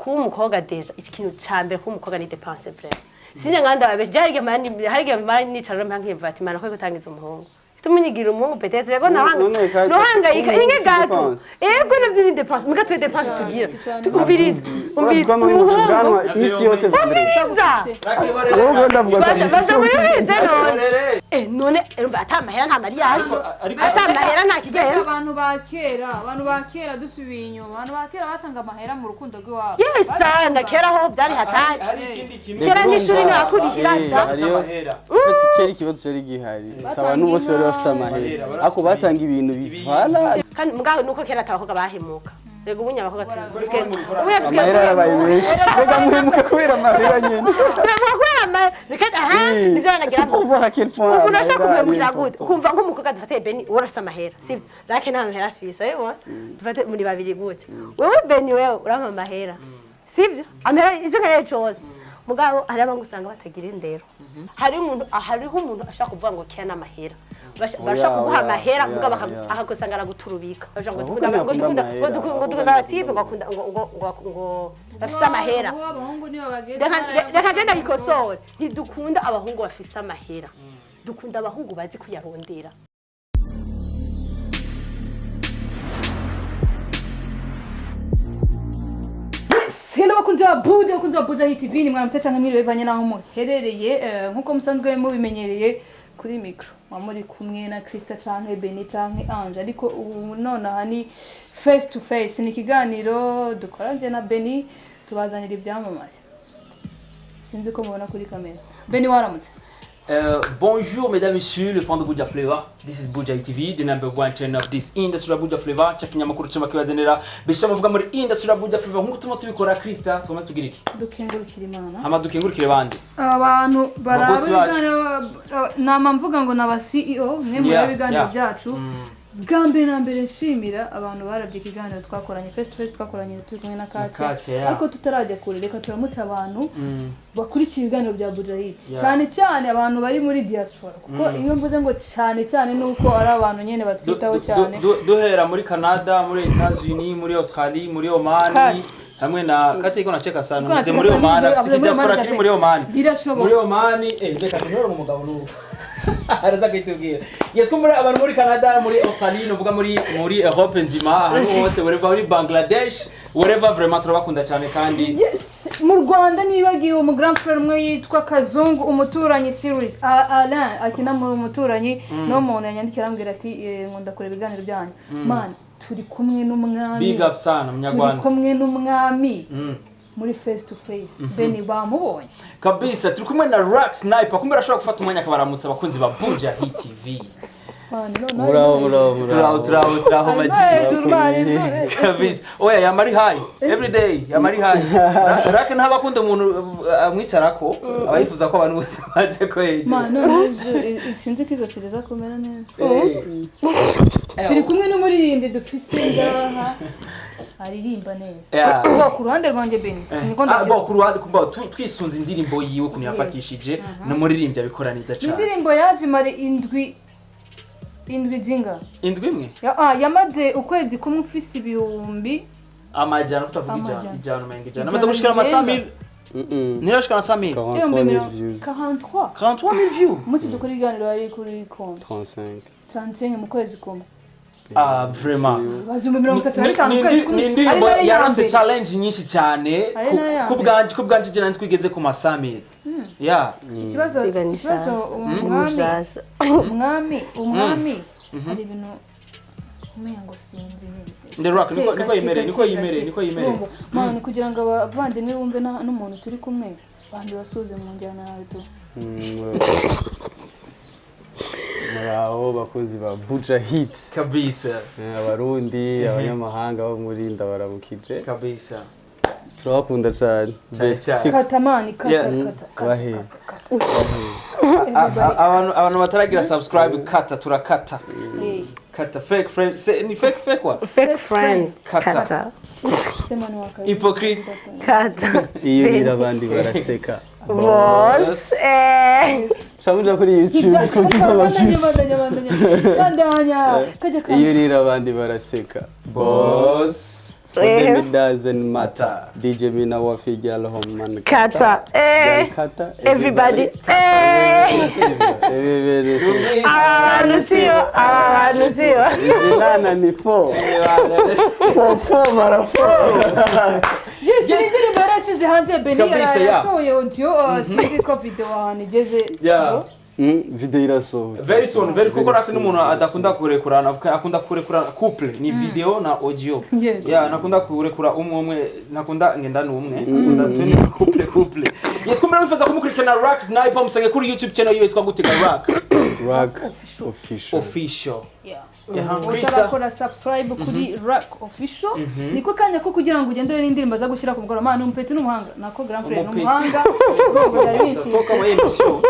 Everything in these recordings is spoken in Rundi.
Kuba umukobwa, déjà ikintu ca mbere, kuba umukobwa ni dépense vraiment. Sinjye nkanda babe byari igihe, hari igihe mara nicara nkiyumva ati: "Mana, ko gutangiza umuhungu tumunyigira umuhungu peut-être rego None Katia, nohangayika umuhungu inge si gato." dépense. Ego, navyo ni dépense, muga twe dépense tugira tukumviriza Urazi umviriza ko muri mu umuhungu bwanwa iminsi yose. Umviriza. Wowe ndavuga ko Basha muri none none urumva ata mahera nta mariage, ata mahera nta kigenda. Abantu ba kera, dusubiye inyuma, abantu ba kera batanga amahera mu rukundo rw'iwabo. Yes, na kera ho byari hatari. Hari ikindi kintu. Kera n'ishuri ntiwakurihira sha. Hariyo Amahera. kera ikibazo cyari gihari, si abantu bose bari bafise amahera, Amahera, ariko batanga ibintu bivana. Kandi mugabo nuko kera atabakobwa bahemuka. Rego ubunya abakobwa tusigaye Amahera yarabaye menshi, reka muhemuka kubera amahera nyene. Turavuga kubera reka aha nivyo nagira. C'est pour voir à quel point Umuntu ashaka amahera ari kumuhemukira gute? important. Ukumva nk'umukobwa, dufate Beni, uwo urafise amahera, sivyo? Rake nta mahera afise, urabibona? Dufate muri babiri gute, wewe Beni, wewe urampa amahera, sivyo? Amahera icyo nkeneye cose. Mugabo hari abantu usanga batagira indero. Hariho umuntu ashaka kuvuga ngo kera n'amahera, barashaka kuguha Oya, amahera, oya, mugabo oya. akagusanga araguturubika. Bashaka ngo Ahubwo dukunda ngo ntibakunda dukunda amahera, ngo dukunda ngo dukunda aba type ngo akunda ngo bafise amahera. Ubu abahungu nibo bageze. Reka genda yikosore. Ntidukunda abahungu bafise amahera, dukunda abahungu bazi kuyarondera. Hello bakunzi ba Bude, bakunzi ba Buja Hit TV, ni mwaramutse canke mwiriwe bivanye naho muherereye. Nkuko musanzwe mubimenyereye, kuri micro muba muri kumwe na Krista canke Beni canke Ange, ariko ubu nonaha ni face to face. Ni ikiganiro dukora nje na Beni, tubazanira ibyamamare. Sinzi ko mubona kuri kamera. Beni, waramutse? Bonjour mesdames, messieurs, le fan de Buja Flavor. This is Buja TV, the number one channel of this industry ya Buja Flavor. Cha kinyamakuru cyo makibazanira bisha muvuga muri industry ya Buja Flavor. Nkuko tuma tubikora, Krista, twamaze tugira iki? Dukengurukira Imana. Ama dukengurukire bande. Abantu baraba Ababosi bacu. ibiganiro, nama mvuga ngo ni aba CEO mwe muri ibiganiro byacu. Bwa mbere na mbere nshimira abantu barabye ikiganiro twakoranye face to face, twakoranye turi kumwe na Katia. Katia, yeah. Ariko tutarajya kure, reka turamutse abantu bakurikiye ibiganiro bya Bujahit, cyane cyane abantu bari muri diaspora, kuko iyo mvuze ngo cyane cyane ni uko ari abantu nyine batwitaho cyane. Duhera muri Canada, muri Etats-Unis, muri Australie, muri Oman. Katia. Hamwe na Katia iko nacheka sana. Iko Mzee nacheka muri sana, Oman, avuze afite muri diaspora Oman kiri muri Oman. Birashoboka. Muri Oman, reka tunyore umugabo n'ubu. Araza kwitubwira. Yes, ko muri abantu muri Canada, muri Australie, nuvuga muri Europe nzima, ahantu hose, wherever, muri Bangladesh, wherever, vraiment turabakunda cyane kandi Yes, mu Rwanda nibagiwe umu grand frère umwe yitwa Kazungu, umuturanyi series. Alain akina muri umuturanyi, no muntu yanyandikira arambwira ati: "Nkunda kureba ibiganiro byanyu." Man, turi kumwe n'umwami. Big up sana Turi munyarwanda. kumwe n'umwami muri face to face. Beni, bamubonye? Kabisa, turi kumwe na Rock Sniper. Kumbe arashobora gufata umwanya akabaramutsa abakunzi ba Buja Hit TV. Man, none Muraho, muraho, muraho. Turaho, turaho, turaho maji. hejuru, man, hejuru. Kabisa. Oya, yamari high. Every day yamari high. Rock ntabakunda umuntu amwicarako, aba yifuza ko abantu bose baje ko hejuru. Man, none hejuru, sinzi ko izo kiriza kumera neza. Turi kumwe n'umuririmbyi dufise ngaha aririmba neza. Bo, ku ruhande rwanjye Beni, siniko Ah, ndabyumva. bo ku ruhande kumba twisunze indirimbo yiwe ukuntu yafatishije, n'umuririmbyi abikora neza cyane. Indirimbo yaje imara indwi zinga? Indwi imwe. Yamaze ukwezi kumwe ufise ibihumbi Amajana, tutavuga ijana. Amajana. Ijana, umenga ijana Ijana amaze gushikana ama birenga. 100000, ntirashikana 100000. Ibihumbi 43 mirongo views. 43. 43000 views. Umunsi dukora ibiganiro yari kuri konti 35. 35 mu kwezi kumwe. Ah, vraiment. Bazumbi 35 mu kwezi kumwe Ni ari indirimbo nayo ya yaronse mbere. challenge nyinshi cyane. Ari nayo ya Ku mbere. bwanje je nanzi kwigeze ku ma 100000, yeah. Ikibazo Biga ni ikibazo shasha. umwami Umushasha. umwami hari ibintu umenga ngo sinzi neza. The Rock, niko yimereye, niko yimereye, niko yimereye. Mwana, kugira ngo abavandimwe bumve n'umuntu turi kumwe, bandi basuhuze mu njyana yawe tu. Muraho bakunzi ba Buja Hit. Kabisa. Abarundi, abanyamahanga bo muri ndabaramukije. Kabisa. Turabakunda cyane. Cyane cyane. Kata mani, kata. Yeah. Kata, kata. Bahe. Kata, kata. Abantu bataragira subscribe, kata, turakata. Kata fake friend ni fake what? Fake friend. Kata. Kata. Sema ni wakazi. Hypocrite. Kata. Iyo urira abandi baraseka. Boss. Shamuja kuri YouTube twumva Bandanya, abashyitsi. bandanya, bandanya, bandanya, kajya Iyo kanda. urira abandi baraseka. Boss. For them it doesn't matter. DJ Mina wafi girl home man. Kata. Girl kata. Everybody. Eh. Everybody. Aba bantu siyo, aba bantu siyo. Nana ni four. Four four mara four. Yes, ni indirimbo yarashize hanze Beni Kabisa, yeah. yasohoye audio, sinzi ko video ahantu igeze. Yeah. Video irasohoka. Very soon, very, kuko rafi n'umuntu adakunda kurekura, akunda kurekura couple ni video na audio. Yes. Yeah, nakunda kurekura umwe umwe, nakunda ngenda n'umwe, nakunda twende couple couple. Yes, kumbe wifuza kumukurikirana Rock Sniper, musange kuri YouTube channel yiwe yitwa gute ga Rock? Rock Official. Official. Yeah. Yeah, Krista. Utarakora subscribe kuri Rock Official, niko kanya ko kugira ngo ugendere n'indirimbo aza gushyira ku mugoroba. Mana, umupeti n'umuhanga, nako grand frère Umupeti. n'umuhanga. Urumva byari binshimishije. Toka muri emission.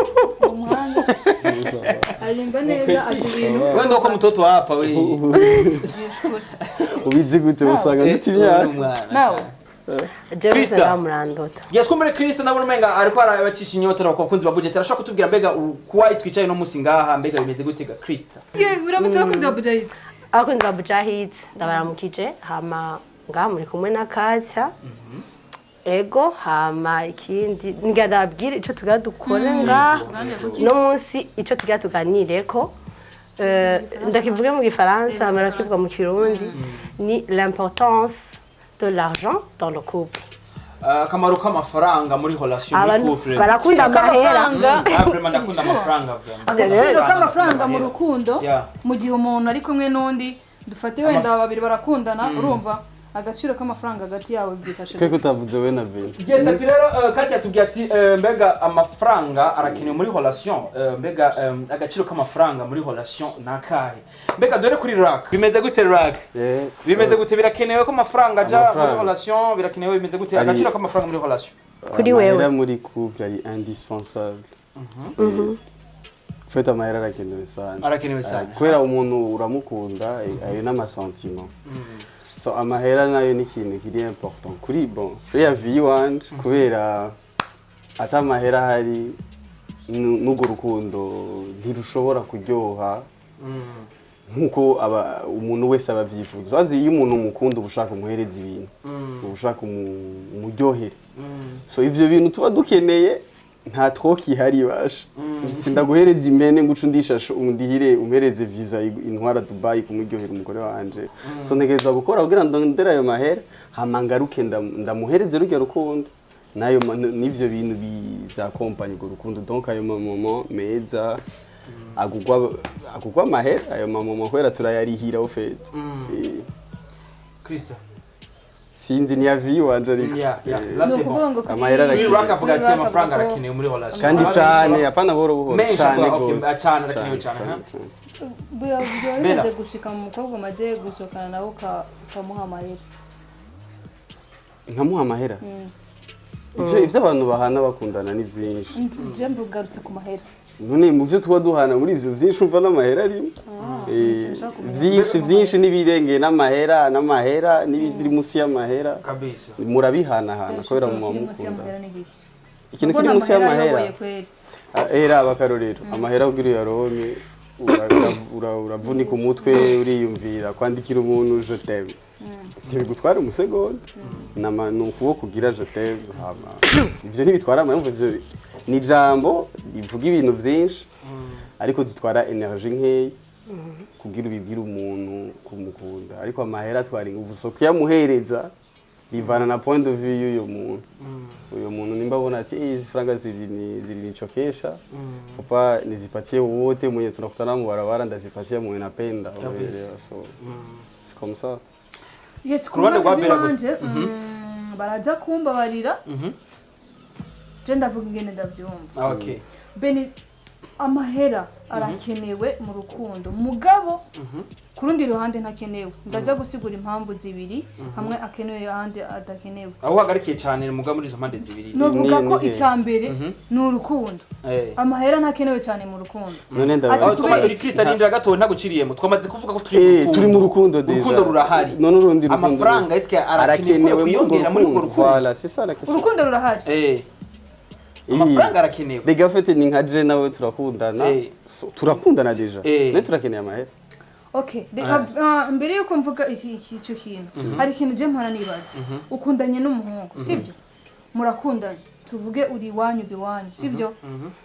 Umuhanga aririmba neza, azi ibintu. Wewe ndo ko mtoto hapa we. Ubizi gute usanga dufite imyaka? Nawe. Jewe Krista. usanga murandota. Yes, kumbe Krista ndabona umenga ariko arabacisha inyota ku bakunzi ba budget. Arashaka kutubwira mbega kuwa twicaye no musi ngaha, mbega bimeze gute ga Krista? Yes, uramutse abakunzi ba Budget. Abakunzi ba Bujahid, ndabaramukije. Hama ngaha muri kumwe na Katya. Ego, hama ikindi ngira ndababwire ico tugira dukore ngaha no munsi, ico tugira tuganireko. Ndakivuge mu gifaransa, hama ndakivuga mu kirundi, ni l'importance de l'argent dans le couple. Akamaro k'amafaranga muri relation, muri Abantu couple. barakunda amahera. Amafaranga. Ah, vraiment ndakunda amafaranga vraiment. Agaciro k'amafaranga mu rukundo, Yeah. mu gihe umuntu ari kumwe n'undi, dufate wenda aba babiri barakundana, urumva agaciro k'amafaranga hagati yabo byifashe Kwe kutavuze we na Beni. Yes, ati rero Katya yatubwiye ati mbega amafaranga arakenewe muri relation, mbega agaciro k'amafaranga muri relation nakahe? Mbega dore kuri Rock bimeze gute, Rock? Bimeze gute, birakenewe ko amafaranga aja muri Amafaranga. relation? Birakenewe, bimeze gute agaciro k'amafaranga muri relation? Kuri wewe. Amahera muri couple ari indispensable. En fait, amahera arakenewe sana. Arakenewe sana. Kubera umuntu uramukunda, ayo n'ama sentiments. So amahera nayo ni ikintu kiri important kuri, bon, kuri ya vie iwanje, kubera ata amahera ahari n'urwo rukundo ntirushobora kuryoha nkuko aba umuntu wese aba avyifuza. Azi iyo umuntu umukunda uba ushaka umuhereza ibintu, uba ushaka umuryohere. So ivyo bintu tuba dukeneye nta twokihari basha. Sindaguhereza impene ngo uce undisha undihire umpereze visa intwara Dubai kumuryohera umugore wanje. So ntegerezwa gukora kugira ngo ndondere ayo mahera, hama ngaruke ndamuhereze rurya rukundo nayo n'ivyo bintu vyakompanye urwo rukundo. Donc ayo ma moments meza agugwa amahera, ayo ma moments kubera turayarihira au fait. Krista. Sinzi ni ya vie wanje ariko. Yeah. Eh, Là, Ni c'est ukuvuga bon. ngo kuri Amahera Kuri arakenewe. Rock avuga ati Kuri Rock amafaranga avuga ko- arakenewe muri relation. Kandi cane, apana buhoro buhoro, Menshi cane avuga, okay, gose. cane, arakenewe cane, ha? Cane. Biba Bella. bimaze gushika mu mukobwa umaze gusohokana nawe ukamuha amahera? Nkamuha amahera? Ivyo abantu bahana bakundana ni vyinshi. Je mbugarutse ku mahera. None mu vyo tuba duhana muri ivyo vyinshi umva n'amahera arimo. Nshaka kumenya. Vyinshi vyinshi n'ibirengeye n'amahera n'ibiri munsi y'amahera. Kabisa. Murabihanahana kubera muba Kiri munsi mukundana. y'amahera ni giki? Ikintu Kuko kiri munsi y'amahera ayoboye kweri. Ah, era abakarorero, amahera kugira uyaronke uravunika umutwe, uriyumvira kwandikira umuntu "je t'aime", ntibigutwara umusegonda. Ni ukuboko kugira "je t'aime", hama ivyo ntibitwara amahera. Ivyo ni ijambo rivuga ibintu vyinshi ariko zitwara énergie nkeya kugira ubibwire umuntu kumukunda. Ariko amahera atwara ingufu, so kuyamuhereza bivana na point de vue y'uyo muntu. Uyo muntu nimba abona ati: "Eh, hizi franga zili nichokesha, faut pas nizipatie wote mwenye tunakutana mu barabara, ndazipatia mwenye napenda." Unaelewa? So c'est comme ça. Yes, ku Ku ruhande ruhande rwa Bella. rw'iwanje, baraza kumbabarira, je ndavuga ingene ndabyumva. Ah, okay. Beni, amahera arakenewe mu rukundo, mugabo ku rundi ruhande ntakenewe. Ndaza gusigura impamvu zibiri, hamwe akenewe ahandi adakenewe. Aho uhagarikiye cyane muga muri izo mpande zibiri? Novuga ko Ni he? icya mbere ni urukundo. Amahera ntakenewe cyane mu rukundo. None Ati ndabaza. Aho kubera iki? Kristo arindira gato, ntaguciriyemo. Twamaze kuvuga ko turi mu rukundo. Turi mu rukundo déjà. Urukundo rurahari. None urundi rukundo Amafaranga eske arakenewe kwiyongera muri urwo rukundo? Voilà, c'est ça la question. Urukundo rurahari. Amafaranga arakenewe. Rega, en fait ni nka je nawe turakundana. Eh. So, turakundana déjà. Eh. Ne turakeneye amahera. Okay, mbere yuko mvuga iki icyo kintu, hari ikintu je mpora nibaza. Ukundanye n'umuhungu, sibyo? Murakundanye, tuvuge uri iwanyu, uba iwanyu, sibyo?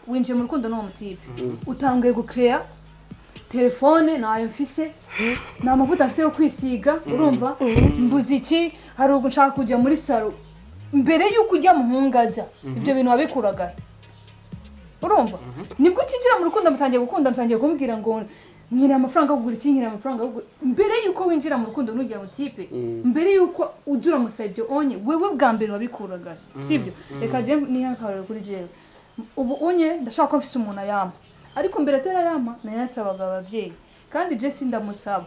Winjiye mu rukundo n'uwo mutipe, utanguye gukeya telefone ntayo mfise, nta mavuta mfite yo kwisiga, urumva mbuze iki, hari ubwo nshaka kujya muri salon. Mbere y'uko ujya muhungu aza, ibyo bintu wabikuragahe? Urumva nibwo ukinjira mu rukundo, mutangiye gukunda, mutangiye kumubwira ngo nkeneye amafaranga yo kugura iki, nkeneye amafaranga yo kugura. Mbere y'uko winjira mu rukundo n'ujya mu type, mbere y'uko ujya uramusaba ibyo onye, wewe bwa mbere wabikuragahe, sibyo? Reka je nihe akarorero kuri jewe. Ubu unye ndashaka ko mfise umuntu ayampa, ariko mbere atarayampa nayasabaga ababyeyi, kandi je sindamusaba.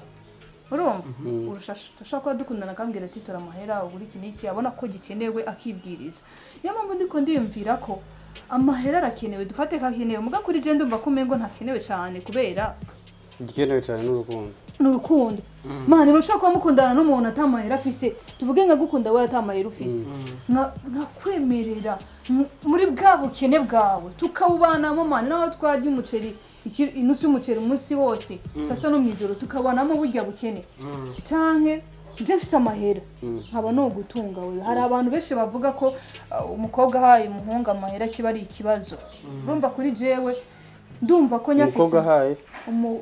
Urumva urusha turashobora kuba dukundana, akambwira ati tora amahera ugura iki n'iki, abona ko gikenewe akibwiriza. Niyo mpamvu ndiko ndiyumvira ko amahera arakenewe, dufate ko akenewe, muga kuri je ndumva ko umengo ntakenewe cyane kubera Igikenewe cyane n'urukundo. Ni urukundo mani. Urashobora kuba mukundana n'umuntu atamahera afise, tuvuge nka gukunda we atamahera ufise, nkakwemerera muri bwa bukene bwawe tukabubanamo mani, naho twarya umuceri inusu y'umuceri umunsi wose, sasa no mw'ijoro tukabanamo burya bukene, canke nje mfise amahera nkaba no gutunga wewe. Hari abantu benshi bavuga ko umukobwa ahaye umuhungu amahera kiba ari ikibazo. Urumva kuri jewe ndumva ko nyafise Umukobwa ahaye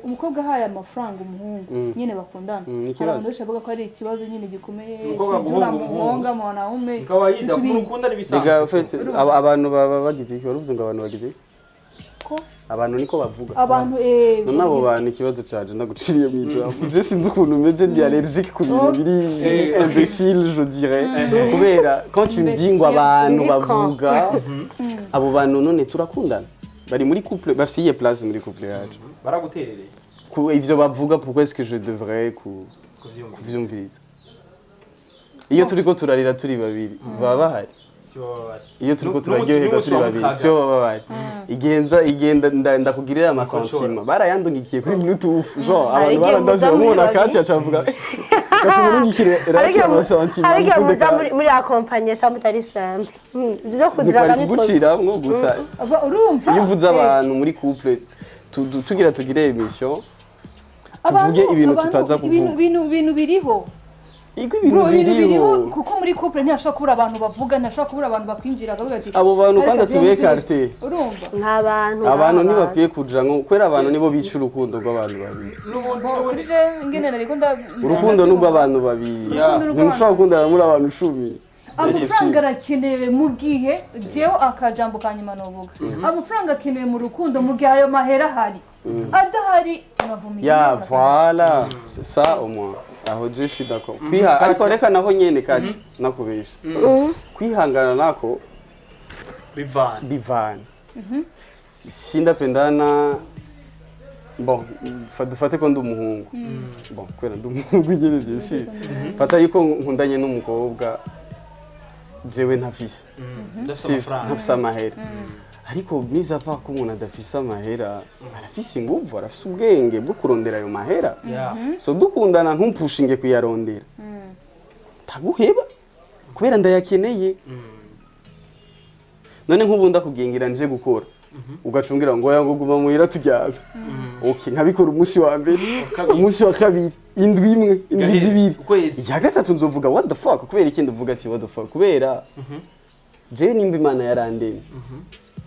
umukobwa ahaye amafaranga umuhungu nyine bakundana, Ni hari ikibazo. abantu benshi bavuga ko ari ikibazo nyine gikomeye. Umukobwa Sijui guhonga umuhungu. uramuhonga mwanaume. Ni kawaida Vitu mukunda ni Rega, bisanzwe. en fait, abantu baba bagize iki? Waravuze ngo abantu bagize iki? Ko Abantu niko bavuga. Abantu None abo bantu, ikibazo canje, ndaguciriye mu ijambo, je sinzi ukuntu umeze, ndi allergique ku bintu biri imbécile, je dirais, kubera quand tu me dis ngo abantu Biri con. bavuga, abo bantu none turakundana, bari muri couple, bafise iyihe place muri couple yacu? Baraguterereye. Ku ivyo bavuga, pourquoi est-ce que je devrais ku Kuvyumva. kuvyumviriza? Iyo turiko turarira turi babiri, baba bahari? Si baba bari. Iyo turiko N'umunsi- turaryoherwa n'umunsi turi wa babiri, mukaga. siyo baba bahari? Igihe nza, igihe ndakugirira amasentiments, barayandungikiye kuri Bluetooth, genre Hari abantu igihe barandavye muza muri bamubona babiri. kati acavuga katumurungikire Hari raki amasentiments. igihe Mukunde muza kandi. muri accompagner mutari simple. Ivyo vyo kudiraga Ntikwari nitwo kuguciramwo gusa. Urumva Iyo uvuze abantu muri couple, tugira tugire émission, tuvuge ibintu tutaza ibintu kuvuga. Ibintu biriho. Iko ibintu Bro, ibintu biriho. biriho, kuko muri couple ntihashobora kubura abantu bavuga, ntihashobora kubura abantu bakwinjira bakavuga ati Abo bantu "Ariko kwanza tugiye tube mu filime." quartier. Urumva Nta bantu. Abantu ntibakwiye kuja ngo kubera abantu nibo bica urukundo rw'abantu babiri. N'ubundi Bo, kuri je ngene nariko Urukundo ni urw'abantu babiri. Yeah. Urukundo ni urw'abantu. Ntimushobora gukundana muri abantu 10. Amafaranga arakenewe mu gihe, jewe akajambo ka nyuma novuga, amafaranga akenewe mu rukundo mu gihe ayo mahera ahari. Adahari uravumiye. Ya, voilà, c'est ça au moins. Aho je suis d'accord. Kwiha ariko reka naho nyene kati nakubesha. Kwihangana nako Bivana. Bivana. Sindapendana, bon, dufate ko ndi umuhungu. Bon, kubera ndi umuhungu nyene, bien sûr. Fata yuko nkundanye n'umukobwa, jewe ntafise. Ndafise amafaranga. Ntafise amahera. Ariko mis à part ko umuntu adafise amahera, arafise inguvu, arafise ubwenge bwo kurondera ayo mahera. So dukundana, ntumpushinge kuyarondera, taguheba kubera ndayakeneye. None nk'ubu ndakubwingira nje gukora, ugacungira ngo oya, ngo guma muhira turyame. Okay, nkabikora umunsi wa mbere, Kabiri. umunsi wa kabiri, indwi imwe, indwi Gahera. 2, Ukwezi. iya gatatu nzovuga what the fuck. Kubera ikindi uvuga ati what the fuck, kubera jewe nimba Imana yarandemye,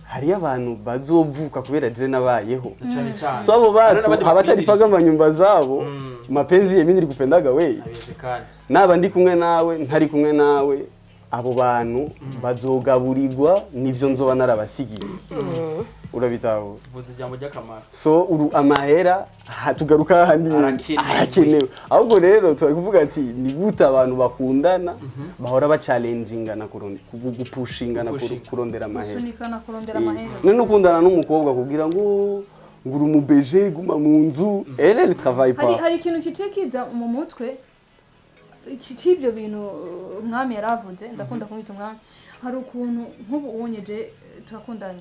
hariyo abantu bazovuka kubera je nabayeho. Cyane cyane. So abo Hari batu n'abandi abataripaga amanyumba zabo, mapenzi yemi nilikupendaga we, Haiwezekani. naba ndi kumwe nawe, ntari kumwe nawe, abo bantu bazogaburirwa nivyo nzoba narabasigiye. Urabitahura? Uvuze ijambo ry'akamaro. So uru amahera tugaruka hahandi nyene. Arakenewe. Arakenewe. Ahubwo rero turi kuvuga ati ni gute abantu bakundana bahora bachalengingana gupushingana Gupushinga. kurondera amahera? Gusunikana kurondera amahera. None ukundana n'umukobwa kugira ngo ngura umubeje, guma mu nzu, elle, elle travaille Hari pas. hari ikintu kice kiza mu mutwe c'ivyo bintu, umwami yaravuze, ndakunda kumwita umwami. Hari ukuntu nk'ubu unyeje turakundanye,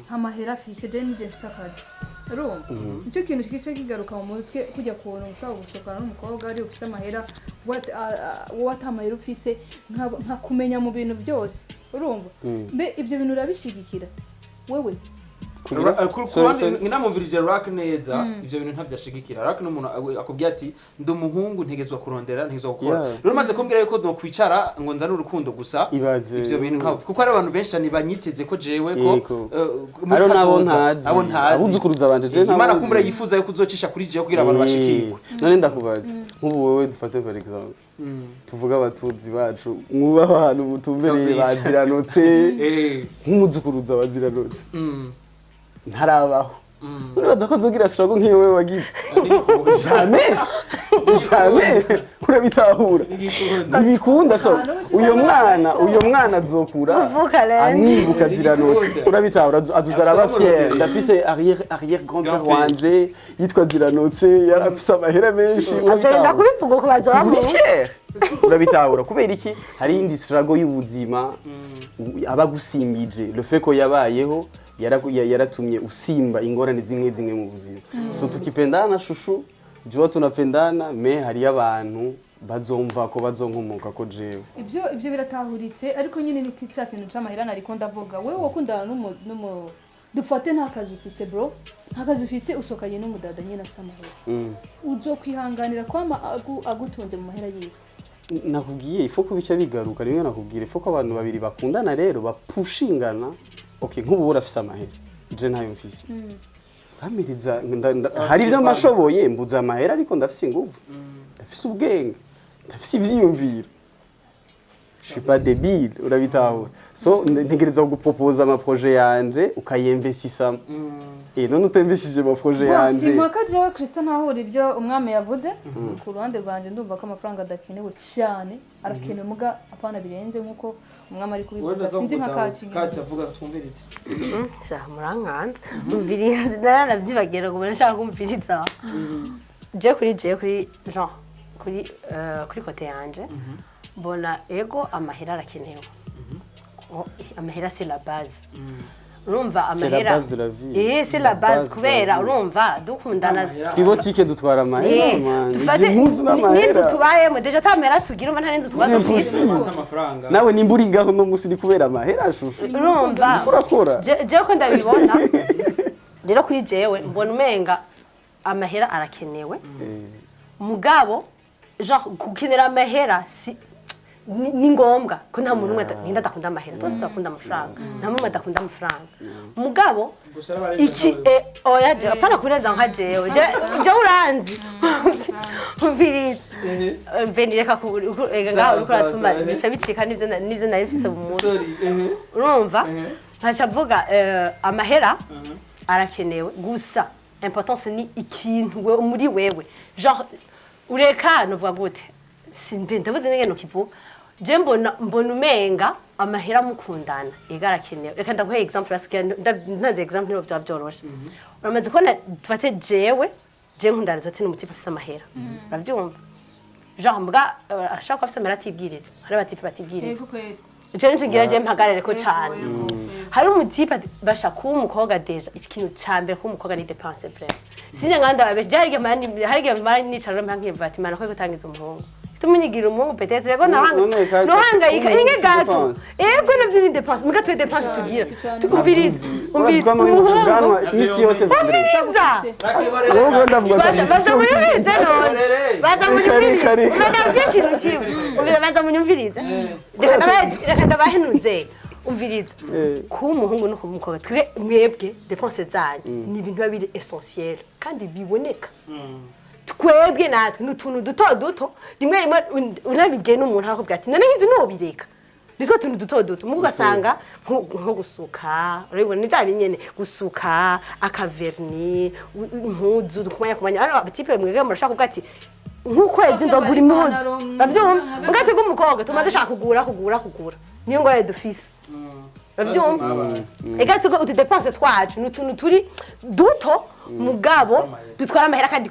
nta mahera afise, je nije mfise akazi. Urumva nicyo kintu kice kigaruka mu mutwe, kujya kuntu ushobora gusohokana n'umukobwa ari ufise amahera, wowe ata mahera ufise, nkakumenya mu bintu byose. Urumva mbe ibyo bintu urabishigikira wewe? Kugira? Ku Sorry, ruhande sorry. nginamumvirije Rack neza, ivyo bintu ntavyashigikira. Rack n'umuntu akubwiye ati ndi umuhungu, ntegezwa kurondera, ntegezwa gukora. Rero umaze kumbwira yuko nokwicara ngo nzane urukundo gusa, Ibaze. ivyo bintu kuko hari abantu benshi cyane banyiteze ko jewe ko Yego. muri Hariho n'abo kazoza, ntazi. abo ntazi. Abuzukuruza banje je Imana ntabuzi. kumbura yifuza yuko uzocisha kuri jewe kugira abantu bashikirwe. None ndakubaza, nk'ubu wowe, dufate for example, tuvuge abatunzi bacu, mwubaho ahantu mutumbereye, Kabisa. baziranutse, nk'umuzukuruza baziranutse ntarabaho, uribaza ko azogira struggle nk'iyo wewe wagize? Jamais, jamais. Urabitahura, ntibikunda. So uyo mwana azokura Kuvuka rero. amwibuka Ziranotse. Urabitahura, azoza araba Afise fier: n'umuriro. ndafise arrière arrière grand père Grand-père. wanje yitwa Ziranotse, yari afise amahera menshi. Azorinda Urabitahura? kubivuga uko bazoba Uri mu fier, urabitahura? Kubera iki? Hari iyindi struggle y'ubuzima aba agusimbije. Le fait ko yabayeho yaratumye usimba ingorane zimwe zimwe mu buzima. So tukipendana, chouchou, jua tunapendana, mais hariyo abantu bazomva ko bazonkomoka ko jewe. Ibyo biratahuritse, ariko nyine ni cya kintu c'amahera nariko ndavuga. Wewe wakundana n'umu dufate nta kazi ufise, bro, nta kazi ufise, usohokanye n'umudada nyine afise amahera, uzokwihanganira kwama agutunze mu mahera yiwe? Nakubwiye, ifo ko bica bigaruka rimwe. Nakubwira, ifo ko abantu babiri bakundana rero bapushingana. Okay, nk'ubu urafise amahera, je ntayo mfise, uramiriza hari ivyo mashoboye, mbuze amahera, ariko ndafise inguvu, ndafise ubwenge, ndafise ivyiyumviro. Je suis pas débile, urabitahura? So ntegereza kugupropoza amaprojet yanje, ukayinvestisamo. None utemvishije amaprojet Bon, yanje? si mpaka jewe Kristo ntahura ibyo umwami yavuze. Ku ruhande rwanjye ndumva ko amafaranga adakenewe cyane. Arakenewe, muga apana birenze nkuko umwami ari kubivuga. Sinzi nka kaki nyine. Kati avuga, twumvire iti. Sha, murankanze, umviriza, naranavyibagira ngo nshaka kumviriza. Je kuri genre kuri côté yanje mbona ego amahera arakenewe. Amahera c'est la base, urumva? C'est la Amahera base de la vie. C'est la La base, base de la kubera vie. urumva dukundana Kw'ibotike dutwara amahera, man. Dufate Izi mpuzu n'inzu n'amahera. tubayemo déjà, ata mahera tugira, umva, nta n'inzu tuba C'est dufise. impossible. Amafaranga. Nawe nimba uri ngaho no musi ni kubera amahera, chouchou. Urumva? Urakora. Jewe ko ndabibona rero, kuri jewe mbona umenga amahera arakenewe, mugabo genre gukenera amahera si ni ngombwa ko nta muntu umwe ninde adakunda amahera? Twese turakunda amafaranga, nta muntu umwe adakunda amafaranga, mugabo Gusa arabarenze iki nkawe. Oya, je apana kurenza nka jewe. Je uranzi, umviriza mbe, reka ngaho uriko Sawa, uratuma sawa, eh. bica bicika n'ivyo nari mfise mu mutwe. Sorry, ehe. Urumva, Eh. nkaca mvuga amahera arakenewe, gusa importance ni ikintu muri wewe, genre ureka novuga gute, simbe ndabuze n'ingene ukivuga. Je mbona umenga amahera mukundana ega arakenewe. Reka ndaguhe example yasigaye, ntanze example niho byaba byoroshe. Uramaze kubona, dufate jewe, je nkundana dufate n'umutipe afise amahera, uravyumva? Genre mbwa ashaka kuba afise amahera atibwiriza, hari abatipe batibwiriza. Yego kweri. Je nico ngira je mpagarare ko Yego, cane. yego, yego. Hari umutipe basha kuba umukobwa déjà, ikintu ca mbere kuba umukobwa ni dépense vraiment. Sinjye nkanda babeshe, je hari igihe mara nicara nkiyumva ati mana ko gutangiza umuhungu tumunyigira umuhungu peut-être rego None Kacha, nohangayika umuhungu inge si gato. dépense. Ego, navyo ni dépense, muga twe dépense tugira tukumviriza, umviriza. Urazwa muri Umuhungu ubwanwa iminsi yose vendredi. Umviriza. Wowe ndavuga ati Basha, baza munyumvirize none, baza munyumvirize. Reka, reka. Ndabwira ikintu kimwe, umviriza, baza munyumvirize. Reka ndabahenuze, umviriza. Kuba umuhungu no kuba umukobwa, twe mwebwe dépense zanyu ni ibintu biba biri essentiel kandi biboneka. Twebwe natwe ni utuntu duto duto, rimwe rimwe unabibwiye n'umuntu arakubwira ati none nk'ibyo ntiwobireka, nitwo tuntu duto duto. Mugo ugasanga nko gusuka, urabibona, ni bya binyene, gusuka akavernis, impuzu kumanya kumanya. Hano abatipe mwebwe murashaka kuvuga ati nk'ukwezi nzogura impuzu, Ipantaro, urabyumva? Muga twebwe umukobwa tuma dushaka kugura, kugura, kugura, niyo ngorane dufise, urabyumva? Ega tuko utu dépense twacu ni utuntu turi duto, mugabo dutwara amahera, kandi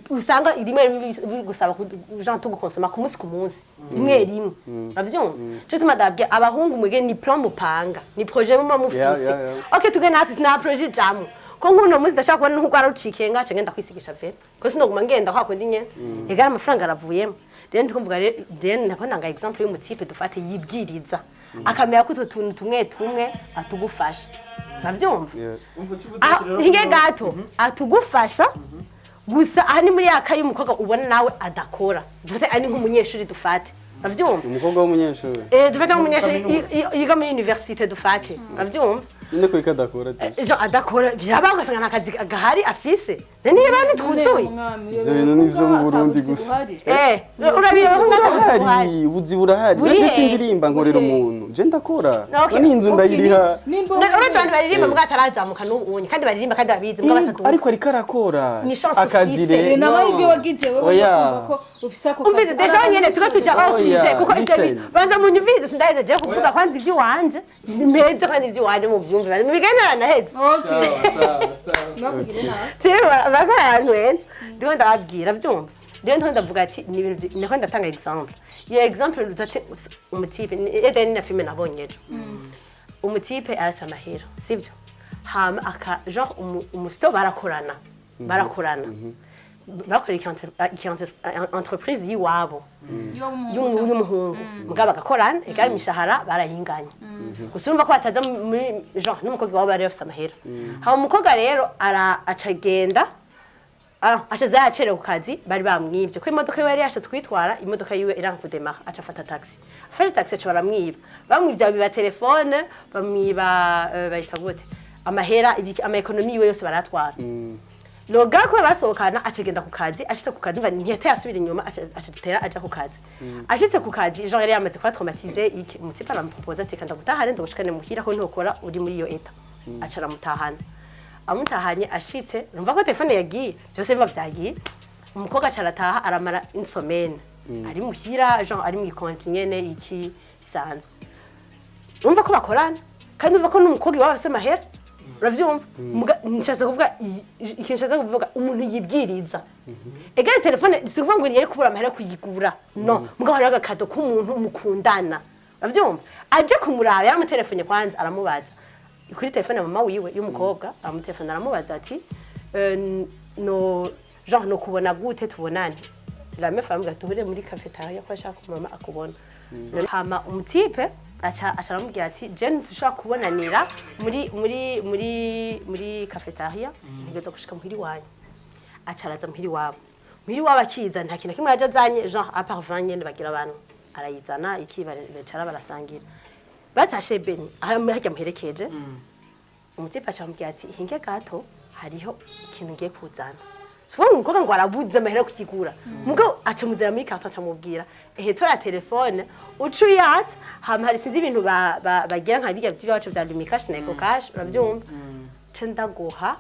usanga rimwe rimwe bigusaba genre tugukonsoma ku munsi ku munsi, rimwe rimwe, uravyumva? Cyo tuma ndabwiye abahungu mwege ni plan mupanga, ni projet muba mufise. Yeah. Okay, tuge natwe nta projet jamwe ko nk'uno munsi ndashaka kubona nk'uko arucikiye ngace ngenda kwisigisha vera, ko sinoguma ngenda kwa kundi nyene, ega amafaranga aravuyemo. Rero ndiko mvuga rero ndako nanga example y'umutipe dufate yibwiriza, akamenya ko utwo tuntu tumwe tumwe atugufasha. Uravyumva? Yeah. Aho hinge gato atugufasha gusa, aha ni muri ya kaye y'umukobwa ubona nawe adakora, dufate ari nk'umunyeshuri, dufate, uravyumva? Umukobwa w'umunyeshuri? Dufate nk'umunyeshuri yiga muri université, dufate, uravyumva? Nyine ko adakora ati Ejo adakora byaba, ugasanga nta kazi gahari afise, niba ntitwuzuye. Ivyo bintu ni ivyo mu Burundi gusa. Urabizi ko atabuzi buhari. Burahari, ubuzi burahari. Buri Nanje he? sindirimba nkorera Buri he? umuntu, je ndakora. Okay. None inzu ndayiriha. Uretse abantu baririmba mbwa atarazamuka n'ubu unye, kandi baririmba kandi babizi mbwa batatu. Ariko ariko arakora Ni chance akazi ufise. rero. Ni amahirwe wagize wewe Oya. kumva ko ufise ako Umvise kazi. déjà nyene tuko tuja hors Oya, sujet, kuko ivyo listen. banza munyumvirize, sindaheze je kuvuga kwanza ivy'iwanje, nimeze kwanza ivy'iwanje muvyumve mubiganira naheze. Okay. Bakugire nabi. Jewe bako ahantu heza ndiko ndababwira, vyumva rero, ndiko ndavuga ati ni ibintu ndiko ndatanga exemple, iyo exemple udati umutipe ede ni na filme nabonye ejo, umutipe arasa amahera, sibyo? Hama aka genre umusito barakorana bakora iki entreprise y'iwabo y'umuhungu, mugabo bagakorana ega imishahara barayinganya gusa, urumva ko bataza muri genre n'umukobwa wabo bari bafise amahera. Hama umukobwa rero ara acagenda aca aza yacerewe ku kazi, bari bamwivye ko imodoka yiwe yari yashatse kuyitwara, imodoka yiwe iranga kudemara, aca afata taxi, afashe taxi aca baramwiba, bamwivye babiba telefone, bamwiba bayita gute, amahera, ama économies yiwe yose baratwara. Loga ko basohokana, acagenda ku kazi, ashitse ku kazi mva ntiyateye asubira inyuma, aca aja ku kazi. Ashitse ku kazi, genre yari yamaze kuba traumatisé iki, umutipe aramuproposa ati kanda gutahane, ndagushikane muhira ko ntokora uri muri iyo état. Aca aramutahana, amutahanye ashitse urumva ko telefone yagiye, byose biba byagiye. Umukobwa aca arataha, aramara une semaine ari muhira, genre ari mu ikonti nyene iki bisanzwe. Urumva ko bakorana kandi urumva ko n'umukobwa iwabo afise amahera, uravyumva? Nshatse kuvuga ikintu nshatse kuvuga, umuntu yibwiriza egare telefone, si ukuvuga ngo yari kubura amahera yo kuyigura, no mugabo hariho agakado k'umuntu mukundana, uravyumva? Aje kumuraba yaramutelefone kwanza, aramubaza kuri telefone ya mama wiwe y'umukobwa, aramutelefone aramubaza ati no genre no kubona gute, tubonane? La meuf aramubwira duhure muri cafetaria ko ashaka ko mama akubona. Hama umutipe aca aramubwira ati je ntushobora kubonanira muri cafetaria, ntegerezwa gushika muhira iwanyu. Aca araza muhira iwabo, muhira iwabo akiza nta kintu na kimwe yaje azanye, genre à part vin nyene bagira abantu, arayizana iki, bicara barasangira. Batashe Beni aho harya muherekeje, umutipe aca amubwira ati hinge gato, hariho ikintu ngiye kuzana. Si ukuvuga ngo umukobwa ngo arabuze amahera yo kukigura, mugabo aca muzana muri carton, aca amubwira ehe tora telefone uca uyatsa, hama hari sinzi ibintu bagira nka birya by'iwacu bya Lumicash na Ecocash, urabyumva? Nca ndaguha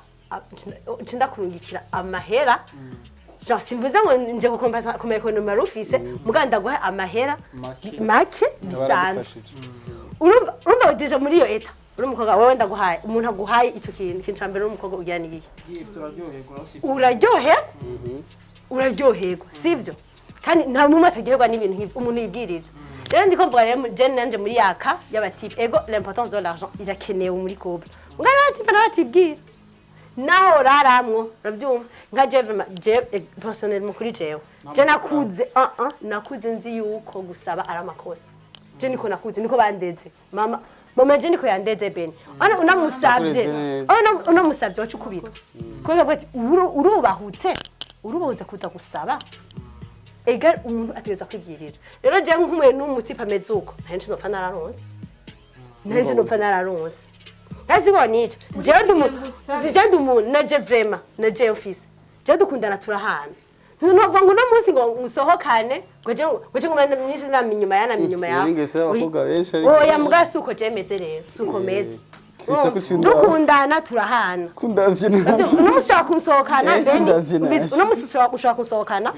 nca ndakurungikira amahera, genre simvuze ngo nje gukompasa ku économies wari ufise, mugabo ndaguha amahera Make. make bisanzwe. Baragufashije. Urumva déjà muri iyo état uri umukobwa, wowe ndaguhaye, umuntu aguhaye icyo kintu, ikintu ca mbere uri umukobwa ugira ni iki? Uraryoherwa, uraryoherwa, sivyo? Kandi nta n'umwe ataryoherwa n'ibintu nk'ibyo umuntu yibwiriza. Rero ndiko mvuga rero je nanje muri yaka y'abatipe, ego l'importance de l'argent irakenewe muri couple, mugabo n'abatipe nabo batibwira naho raramwo, uravyumva? Nka jewe vraiment, je personnellement kuri jewe, je nakuze nakuze nzi yuko gusaba ari amakosa. Je niko nakuze, niko bandeze, mama je niko yandeze. Bene ana unamusavye Nakureze neza. Unamusavye wacu ukubitwa, kubera avuga ati urubahutse, urubahutse kuza gusaba. Ega umuntu ategereza kwibwirira. Rero je nk'umwe n'umutipe ameze uko, nta nopfa nararonse, nta nopfa nararonse kasi ngo nica jewe ndi umuntu Ngusabe. Je ndi umuntu na je vraiment na je office je dukundana turahana, ntunovuga ngo uno munsi ngo musohokane ngo je ngo mende nami inyuma ya nami inyuma yawe. Iyo ni ingeso y'abakobwa benshi ariko. Oya, muga suko je meze rero, suko meze. Kristo kucindwa. Dukundana turahana. Kundavye nabi. Uno munsi ushobora kunsohokana Eh, Beni kundavye nabi. uno munsi ushobora kunsohokana,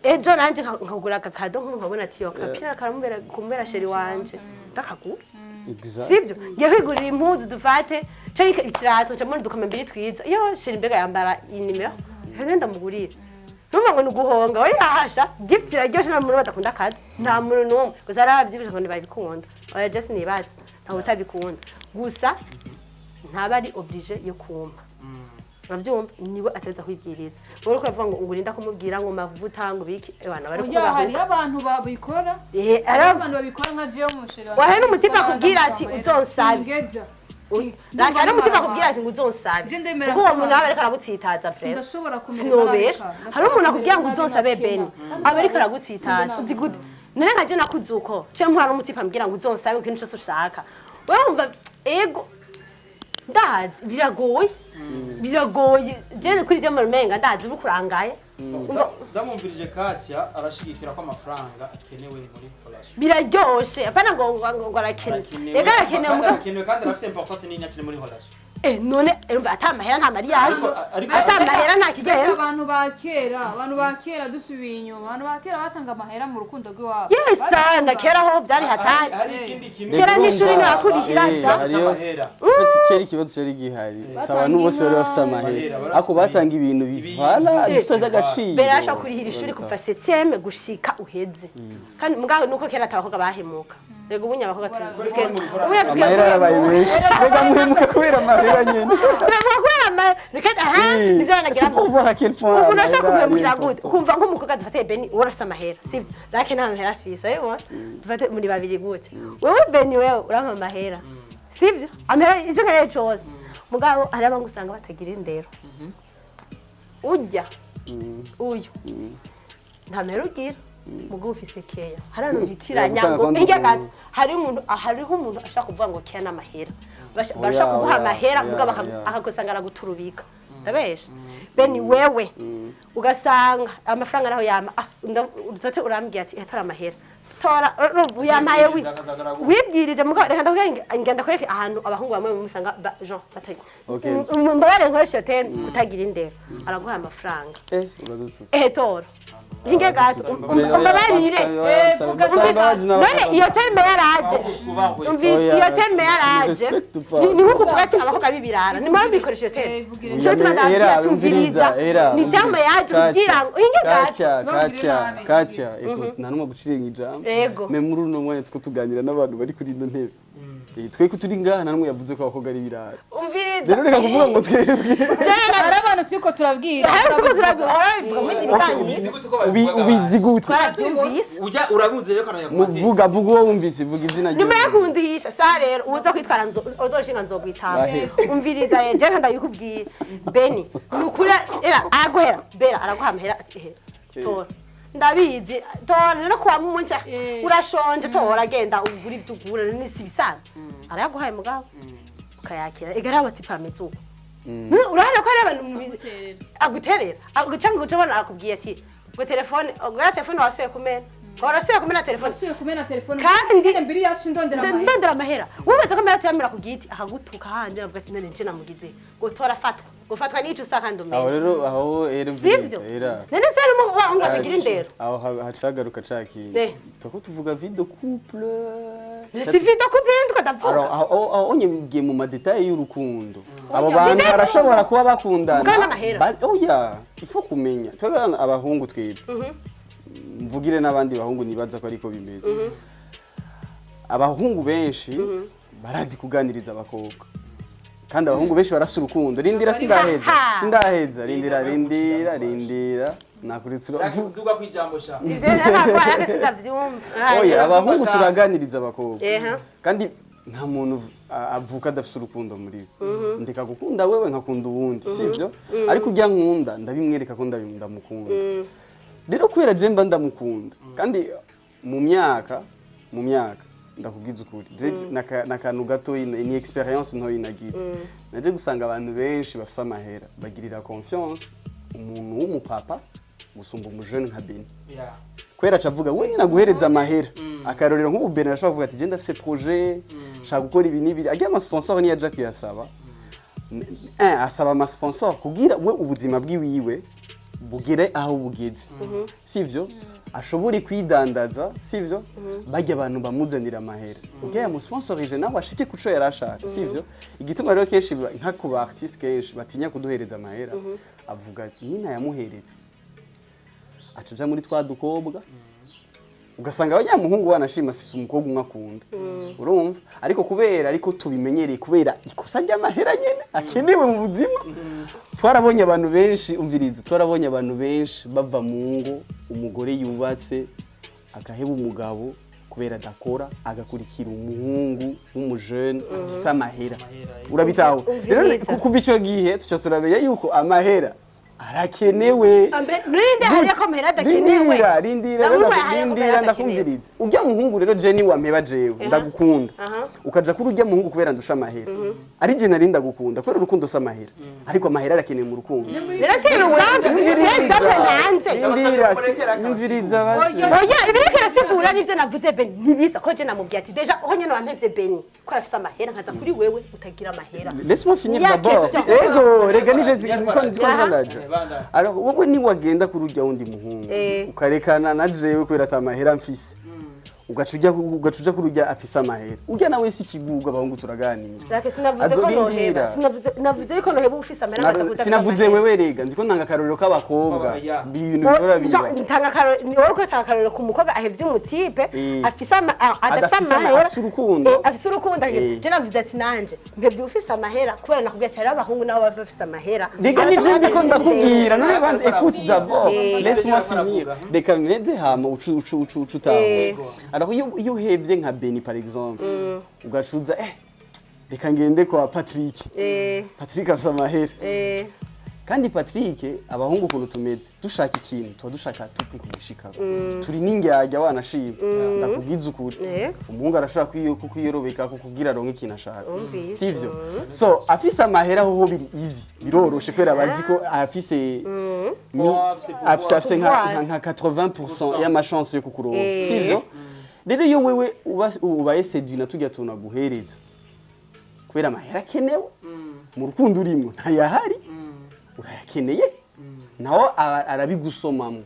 ejo nanje nkagura akakado, nkabona ati yo kapira karamubera kumubera chéri wanje, ndakagura. Exact. Sibyo? Ngiye kwigurira impuzu, dufate canke ikirato, camwe udukoma mbiri twiza, iyo chéri mbega yambara iyi nimero ngenda ndamugurira. Numva ngo ni uguhonga, oya hasha, gift iraryoshe, nta muntu badakunda kado, nta muntu n'umwe gusa hari abavyibushe ngo ntibabikunda. Oya, just nibaza ntawe utabikunda, gusa ntaba ari obligé yo kumpa, uravyumva? Niwe ateza kwibwiriza. Wowe uriko uravuga ngo urinda kumubwira ngo mavuta ngo biki, ebana bari Oya, hariho kubahuka. abantu babikora. Eh, hariho abantu babikora nka jewe umuchéri wanjye. Wahe n'umutima akubwira ati, "Uzonsabe." Singeza. Si, Raka hari ndumva umutima nabi. akubwira ati ngo uzonsabe. Je ndemera Kuko uwo ko muntu aba ariko aragutsitaza vraiment. Ndashobora kumererwa nabi Sinobesha. ka. Hari umuntu akubwira ngo Ndashobora uzonsabe kumererwa Beni. nabi. Aba ariko aragutsitaza. Sinzi Uzi gute? None nka je nakuze uko. Ce mpura n'umutima ambwira ngo uzonsabe ikintu cyose ushaka. Wewe wumva ego ndazi biragoye. Biragoye. Je kuri je murumenga ndazi uri kurangaye. Umva Ndamwumvirije, Katia arashigikira ko amafaranga akenewe muri relation. Biraryoshe. Apana ngo arakenewe. Arakenewe. Ego arakenewe kandi mugabo. arakenewe kandi arafise importance nini akiri muri relation. None urumva ata mahera nta mariage. Ariko Ata mahera nta Mbese kigenda. abantu ba kera dusubiye inyuma, abantu ba kera batanga amahera mu rukundo rw'iwabo. Yes, na kera ho byari hatari. Hari ikindi kintu. Kera n'ishuri ntiwakurihira sha. Cy'amahera. Ufite kera ikibazo cyari gihari, si abantu bose bari bafise amahera, Amahera, ariko batanga ibintu bivala bifite agaciro. Mbere yashobora kurihira ishuri kuva septième gushika uheze. Kandi mugabo nuko kera atabakobwa bahemuka. Rego ubunya abakobwa tuzi. Amahera yarabaye menshi, rega muhemuka kubera amahera nyene. Turavuga kubera reka aha nivyo C'est nagira. pour voir à quel point Ukuntu ashaka amahera ari kumuhemukira gute? important. Ukumva nk'umukobwa, dufate Beni, wowe urafise amahera, sibyo? Rake nta mahera afise, urabibona? Dufate muri babiri gute? Wewe Beni, wewe urampa amahera, sibyo? Amahera icyo nkeneye cose. Mugabo hari abantu usanga batagira indero. Urya uyu nta mahera ugira, mugabo ufise keya. Hari abantu bitiranya gutanga ngo kwanza hirya ukuntu. gato hari umuntu, hariho umuntu ashaka kuvuga ngo keya n'amahera. Oya, Barashaka kuguha oya, amahera oya, mugabo oya. akagusanga araguturubika. Ndabesha Beni? Wewe ugasanga amafaranga naho yama, uzote urambwiye ati tora amahera, tora uyampaye wibwirije. Mugabo reka ndakubwira, ngenda kwereka ahantu abahungu bamwe musanga Jean batari Okay. mbabare nkoresha iyo terme kutagira indero. Araguha amafaranga, Urazututse. Tora hinge gato, umbabarire. None iyo terme yaraje? Twubahwe. Umva iyo terme yaraje, ni nko kuvuga ati abakobwa b'ibirara ni mpamvu bikoresha iyo terme. Ivugire. Nico gituma ndababwira tumviriza, ni terme yaje kugira ngo hinge gato. Katia, Bambwire Katia, nabi. Katia, écoute, nta n'umwe guciriye ijambo. Yego. Mais muri uno mwanya two tuganira n'abantu bari kuri ino ntebe. Twe ko turi ngaha nta n'umwe yavuze ko abakobwa ari ibirara. Umviriza. Rero reka kuvuga ngo twebwe. Hari abantu turiko turabwira. Hari tuko turabwira, bivuga muri ibiganiro. Ubizi gute ko babivuga? Ubizi gute? Twarabyumvise. Ujya urabuze rero kana yakumateka. Muvuga, vuga uwo wumvise, vuga izina Nyuma ryiwe. yo kundihisha sa rero uza kwitwara nzo uzoshinga nzogwitaba. Bahe. Umviriza rero, je ndabikubwiye Beni, nukuri era araguhera bera araguha amahera ati ehe tora, ndabizi, tora rero kuwa munsi urashonje, tora genda ugura ibyo ugura n'isi bisanzwe. Arayaguhaye mugabo ukayakira egara amatipa ameze uko. Urabona ko hari abantu aguterera aguca ngo uce ubona akubwiye ati ngo telefone, ngo telefone wasuye kumena, ngo warasuye kumena telefone. Nasubiye kumena telefone. Kandi mbiri yacu ndondera amahera. Ndondera amahera. Wubatse ko amahera tuyamira ku giti, akagutuka handi avuga ati none nje namugize ngo tora fatwa, ngo fatwa n'ico usa kandi Aho umenya. rero aho era Sivyo? era. None se harimo wa ngo atagira indero? Aho hacagaruka ca kintu. Tuko tuvuga vie de couple. Si vie de couple ndiko ndavuga. Alors, aho ngiye mu ma détails y'urukundo. Abo bantu Sida- barashobora kuba bakundana. Mugabo n'amahera. Oya, il faut kumenya. Twebwe abahungu twebwe. Mvugire n'abandi bahungu nibaza ko ariko bimeze. Abahungu benshi barazi kuganiriza abakobwa. Kandi abahungu benshi barasa urukundo. Rindira, sindaheza. Ha. Sindaheza, rindira, rindira, rindira. Nakuritse uravuga. Duga kwijambo sha. Ivyo ntabwo ariko sindavyumva. Oya, abahungu cyane. turaganiriza abakobwa. Ehe. Kandi nta muntu avuka adafite urukundo muri we. Ndeka gukunda wewe nkakunda uwundi, sivyo? Ariko ujya nkunda ndabimwereka ko ndamukunda. Rero kubera je mba ndamukunda, kandi mu myaka ndakubwiza ukuri, je n'akantu gatoyi ni expérience ntoyi nagize, naje gusanga abantu benshi bafise amahera bagirira confiance umuntu w'umupapa gusumba umujene nka Beni, kubera aca avuga we nyine aguhereza amahera. Akarorero, nk'ubu Beni arashobora kuvuga ati genda afise projet, nshaka gukora ibi n'ibi, agiye ama sponsor niyo aja kuyasaba. Asaba ama sponsor kugira we ubuzima bwiwiwe bugere aho bugeze, sivyo? Ashobore kwidandaza, sivyo? Bajya abantu bamuzanira amahera kugira yamusponsorije nawe ashike kuco yari ashaka, sivyo? Igituma rero kenshi nka ku ba artiste kenshi batinya kuduhereza amahera, avuga ati nyina yamuhereza aca aja muri twa dukobwa, ugasanga abanyamuhungu wanashima afise umukobwa umwe akunda, urumva? Ariko kubera ariko tubimenyereye, kubera ikosa ry'amahera nyene akenewe mu buzima, twarabonye abantu benshi, umviriza, twarabonye abantu benshi bava mu ngo, umugore yubatse agaheba umugabo. Kubera adakora, agakurikira umuhungu w'umujene afise amahera. Urabitaho rero. Umviriza. Kuva ico gihe tuca turamenya yuko amahera arakenewe. Ninde hariya ko amahera adakenewe? Rindira, rindira. Namwe hariya ko rindira. amahera adakenewe. Ndakumviriza. Ujya muhungu rero, je ni wampeba, jewe ndagukunda, ukaja kuri ujya muhungu kubera ndusha amahera, ari je nari ndagukunda kubera urukundo si amahera, ariko amahera arakenewe mu rukundo. Rero si exemple, si exemple ntanze. Rindira, nyumviriza basi. Oya, ibiriko irasigura nivyo navuze. Beni ntibisa ko je namubwiye ati déjà ho nyene wampevye Beni ko arafise amahera, nkaza kuri wewe utagira amahera. Laisse-moi finir Ya d'abord. question. Ego, rega nivyo niko niko ndaja. Banda. Alors wowe niwagenda kuri urya wundi muhungu, ukarekana na jewe kubera ata mahera mfise, ugaca uja kuri urya afise amahera, urya nawe si ikigugu, abahungu turaganira. Rake, sinavuze ko noheba. Azorindira. Sinavuze, navuze ko noheba ufise amahera nkaza kuri udafise Sinavuze amahera. wewe, rega ndiko ntanga akarorero k'abakobwa. Ya. Ibintu bihora biba. Ntanga akarorero, ni wowe ko tanga akarorero ku mukobwa ahevye umutipe afise adafise Adafise amahera. afise urukundo. Afise urukundo. Je navuze ati nanje mpevye ufise amahera kubera nakubwiye ati hariho abahungu nabo baba bafise amahera. Rega nivyo ndiko ndakubwira. None banze, écoute d'abord, laisse-moi finir, reka meze hama ucu utaho. Alors iyo uhevye nka Beni par exemple, ugacuza reka ngende kwa Patrick, Patrick afise amahera. Kandi Patrick, abahungu ukuntu tumeze, dushaka ikintu tuba dushaka tupi kugishikako, turi n'indyarya wanashima, ndakubwiza ukuri. Umuhungu arashobora kwiyorobeka kukugira aronke ikintu ashaka. Umvise. Sivyo? So afise amahera hoho biri easy, biroroshe kubera bazi ko afise Afise pouvoir. afise Pouvoir. nka 80% y'amachance yo kukuronka. Sivyo? Rero iyo wewe ubaye séduit na turya tuntu aguhereza, kubera amahera akenewe mu rukundo urimo, ntayahari urayakeneye, nawe arabigusomamo.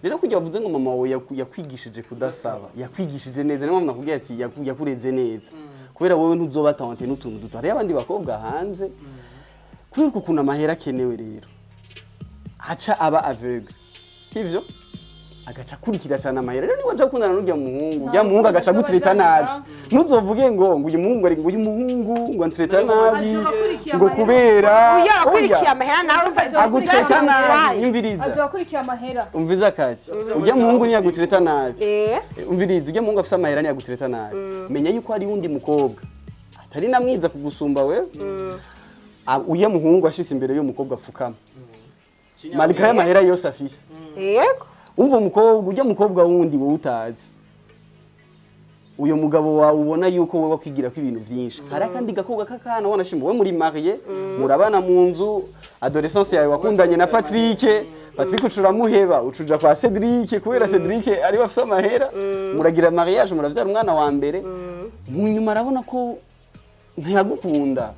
Rero kugira bavuze ngo mama wawe yakwigishije kudasaba, yakwigishije neza. Niyo mpamvu nakubwiye ati yakureze neza, kubera wowe ntuzoba tenté n'utuntu duto. Hariyo abandi bakobwa hanze, kubera ukuntu amahera akenewe rero, aca aba aveugle, sivyo? Agaca akurikira cyane amahera. Rero niba aja gukundana n'urya muhungu, urya muhungu agaca agutreta nabi, ntuzovuge ngo uyu muhungu ari ngo uyu muhungu ngo antreta nabi Azoba akurikiye ngo amahera. kubera Uyo akurikiye Oya. amahera nawe umva. Agutreta nabi, nyumviriza. Azoba akurikiye amahera. Umviza kati, ujya muhungu niyagutreta nabi, umviriza, ujya muhungu afise amahera niyagutreta nabi, menya yuko hari undi mukobwa atari na mwiza kugusumba wewe. Uya muhungu ashitse imbere y'umukobwa apfukama malgré amahera yose afise. Umva, umukobwa, ujya mukobwa wundi wowe utazi, uyo mugabo wawe ubona yuko wowe wakwigira ko ibintu byinshi, hari akandi gakobwa k'akana wanashima, wowe muri marié, murabana mu nzu, adolescence yawe wakundanye na Patrick, Patrick ucuramuheba, ucuja kwa Cedric kubera Cedric ari bafise amahera, muragira mariage, muravyara umwana wa mbere. Mu nyuma arabona ko ntiyagukunda,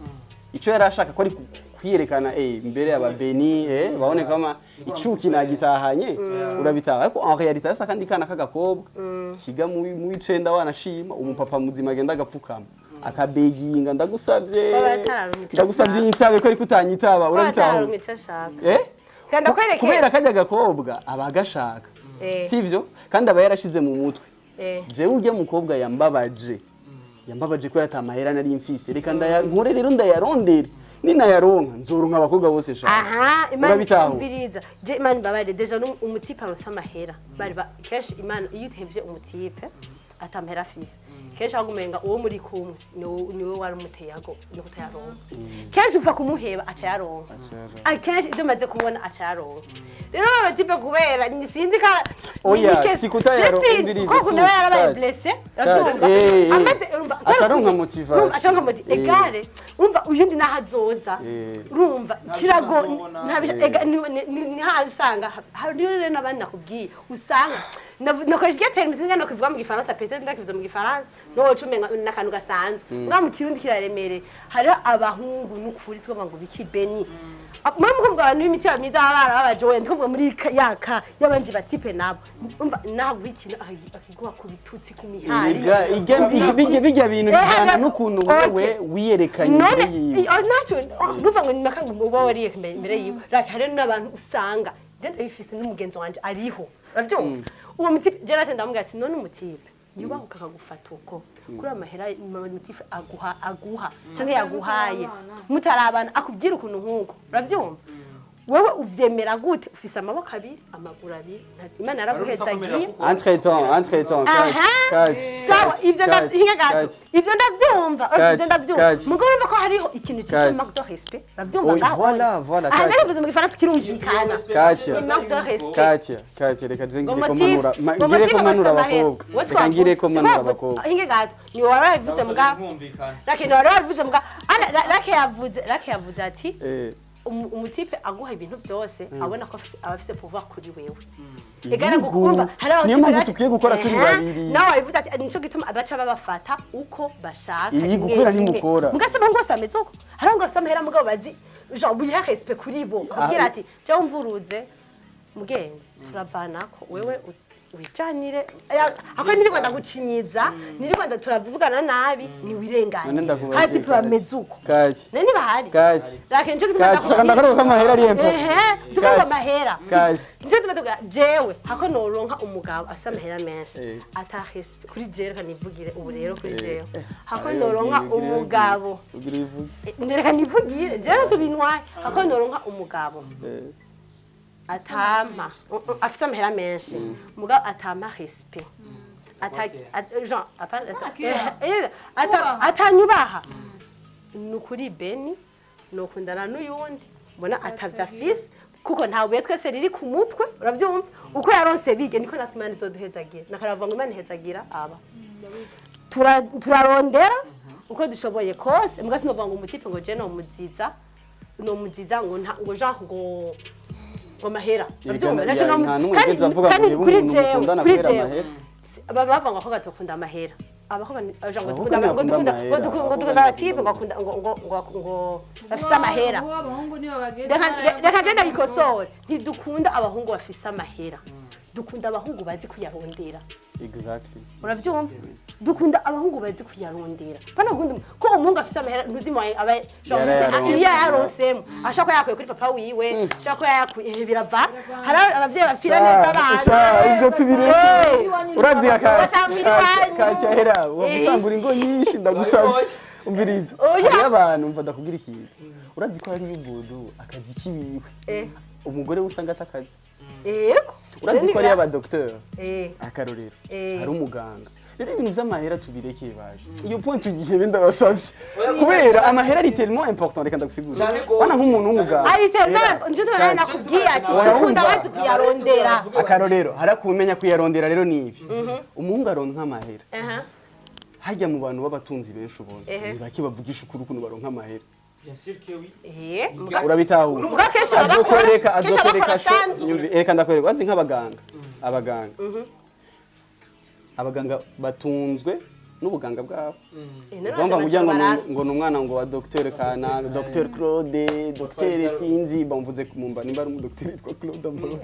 icyo yari ashaka ko ari kwiyerekana imbere y'aba Beni, babone kama icuki nagitahanye. Urabitaha, ariko en réalité afise akandi kana k'agakobwa kiga mu w'icenda, wanashima umupapa muzima agenda agapfukama akabeginga, ndagusavye, Baba atararonka ico ndagusavye ashaka. nyitabe ko ariko utanyitaba. Urabitaha. Atararonka ico ashaka. Kandi ndakwereke. Kubera kajya gakobwa aba agashaka, sivyo? Kandi aba yarashize mu mutwe, jewe ujya mukobwa yambabaje, yambabaje kubera ata mahera nari mfise, reka nkore rero ndayarondere, ninayaronka nzoronka abakobwa bose nshaka. Aha, Imana Urabitaho. imviriza. Je Imana imbabare, déjà umutipe aronse amahera bari ba kenshi. Imana, iyo utevye umutipe atamahera afise, kenshi ahubwo umenga uwo muri kumwe niwe wari umuteye ago no kutayaronka. Kenshi uva kumuheba aca yaronka. Akenshi ibyo maze kubona aca yaronka. Rero abatipe kubera sinzi ka Oya, si umviriza, ko nawe yarabaye Kati. blessé. Kati, Urabyumva? Amaze urumva Aca aronka motivation. Aca aronka egare, urumva uyundi naho azoza, urumva kirago azobona. Ega ni haho usanga hari rero n'abandi nakubwiye usanga nakoresha iryo terme, sinzi no kuvuga mu gifaransa, peut-être ndakivuze mu gifaransa no woca umenga n'akantu gasanzwe, uriya mu kirundi kiraremereye. Hariho abahungu n'ukuri siko ngo biki Beni muri mukuvuga abantu b'imitima myiza baba barababaje, wenda kuvuga muri yaka y'abandi batipe nabo, umva naguha ikintu akiguha ku bitutsi, ku mihari. Bijya bintu bijyana n'ukuntu wewe wiyerekanye None imbere yiwe. Ntacyo nuva ngo nimaka ngo uba wariye imbere yiwe. Like hari n'abantu usanga je ndabifise n'umugenzi wanje ariho, uravyumva? Uwo mutipe je nate ndamubwira ati none umutipe yubahuka akagufata uko kuri amahera, umutipe aguha canke yaguhaye mutarabana, akubwira ukuntu nk'uko, uravyumva? Wewe uvyemera gute? Ufise amaboko abiri, amaguru abiri, Imana yaraguhezagiye. Entre temps. Aha. Kati. Sawa, ivyo Kati, hinga gato. Kati. Ivyo ndavyumva. Kati, Ivyo ndavyumva. Kati. Mugabo urumva ko hariho ikintu cyitwa Kati. manque de respect, uravyumva? Oh, Ngaho voilà, voilà, aha Kati. narivuze mu gifaransa kirumvikana. Katia. Ni manque de respect. Katia, Katia, reka je Ngo ngire ko motif manura ngo ngire motif ko manura amahera. abakobwa, reka ngire ko manura abakobwa. Hinge gato, ni warabivuze muga Rake, ni warabivuze muga ana Rake yavuze, Rake yavuze ati umutipe aguha ibintu byose, abona ko aba afise pouvoir kuri wewe. Egara Yego. gukumva hari Niyo abatipe mpamvu dukwiye gukora turi babiri. Nawe wabivuze ati nico gituma abaca babafata uko bashaka. Iyi Imwe gukora imwe. ntimukora. Muga se ngo sameze uko hari ngo samahera, mugabo bazi genre wiha respect kuri bo, akubwira ati jya wumvuruze mugenzi, turavanako, wewe wicanire. Ako nirirwa ndagucinyiza, nirirwa turavugana nabi, niwirengane. None ndakubaza, Hari tipe Kati. bameze uko. Kati. None ntibahari? Kati. Rake, nico gituma Kati, shaka ndakora ko amahera ari important. Ehe, tuvuga Kati. amahera. Kati. Nico gituma tuvuga jewe hako noronka umugabo asa amahera menshi ata respect kuri jewe, reka nivugire ubu rero kuri jewe hako noronka umugabo. Ugira ivuge. Reka nivugire, jewe ntacyo bintwaye, hako noronka umugabo atampa afise amahera menshi mugabo atampa respect, ata genre Akira. Ata Kubaha. atanyubaha, ni ukuri Beni nokundana n'uyundi mbona atavyo afise, kuko nta buye twese riri ku mutwe, uravyumva? Uko yaronse bige niko natwe Imana izoduhezagira, nakaravuga ngo Imana ihezagira aba turarondera uko dushoboye kose. Mbwa sinovuga ngo umutipe ngo je nomuziza ngo ngo genre ngo mahera. Uravyumva? Naco Nta n'umwe kandi yigeze avuga ngo kandi niba kuri umuntu jewe mukundana kuri kubera jewe amahera. Baba bavuga ngo abakobwa dukunda amahera, abakobwa genre ngo Abakobwa dukunda ngo ntibakunda dukunda ngo amahera, dukunda ngo dukunda abakobwa abatipe ngo akunda ngo bafise amahera. Uwo abahungu nibo bageze. Reka genda yikosore, ntidukunda abahungu bafise amahera, dukunda abahungu bazi kuyarondera. Exactly. Uravyumva? Dukunda abahungu bazi kuyarondera, pana gukunda ko umuhungu afise amahera ntuzi mu aba genre Yarayaronse. iyo yaronsemo, ashaka ko yakuye kuri papa wiwe, ashaka ko yakuye birava hari abavyeyi bapfira neza abana. Sha, ivyo tubireke. Urazi Basanga iwanyu. Kati ahera wagusangura ingo nyinshi, ndagusavye umviriza. Oya. Hariyo abantu, umva ndakubwira ikintu, urazi ko hariyo umuntu akazi kiwiwe umugore we usanga atakazi. Yego. Urazi ko hariyo abadokiteri, akarorero, hari umuganga. Rero ibintu vy'amahera tubirekeye, baje iyo point tugihebe, ndabasavye, kubera amahera ari tellement important. Reka ndagusigura. Cyane gose. Wana nk'umuntu w'umuganga. Ari tellement nje tubana nakubwiye ati Oya, dukunda wumva. bazi kuyarondera. Akarorero, hari akumenya kuyarondera. Rero ni ibi: umuhungu aronka amahera hajya mu bantu b'abatunzi benshi ubona, ni bake bavugisha ukuri ukuntu baronka amahera. Bien sûr que oui. Urabitahura? Muga kenshi babakora Azokwereka kenshi azokwereka babakora sho sanzu. Nyumvi, reka ndakwereka. Wazi nk'abaganga, abaganga batunzwe n'ubuganga bwabo. Uzumva ngo ujya ngo ngo ni umwana ngo wa docteur kana, docteur Claude, docteur sinzi bamvuze kumumba nimba ari umudocteur yitwa Claude Amahoro,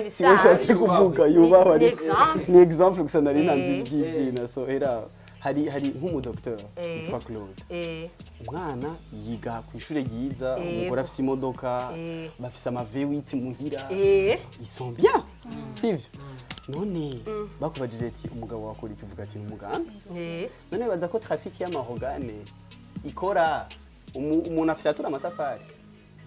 si we nshatse kuvuga, yubahwa. Ni exemple. Ni exemple gusa, nari ntanze iry'izina. So era hari nk'umudocteur yitwa Claude, umwana yiga ku ishure ryiza, umugore afise imodoka, bafise ama V8 muhira, ils sont bien, sivyo? None bakubajije ati umugabo wakora iki, uvuga ati ni umuganga. None baza ko trafic y'ama organes ikora umuntu afyatura amatafari,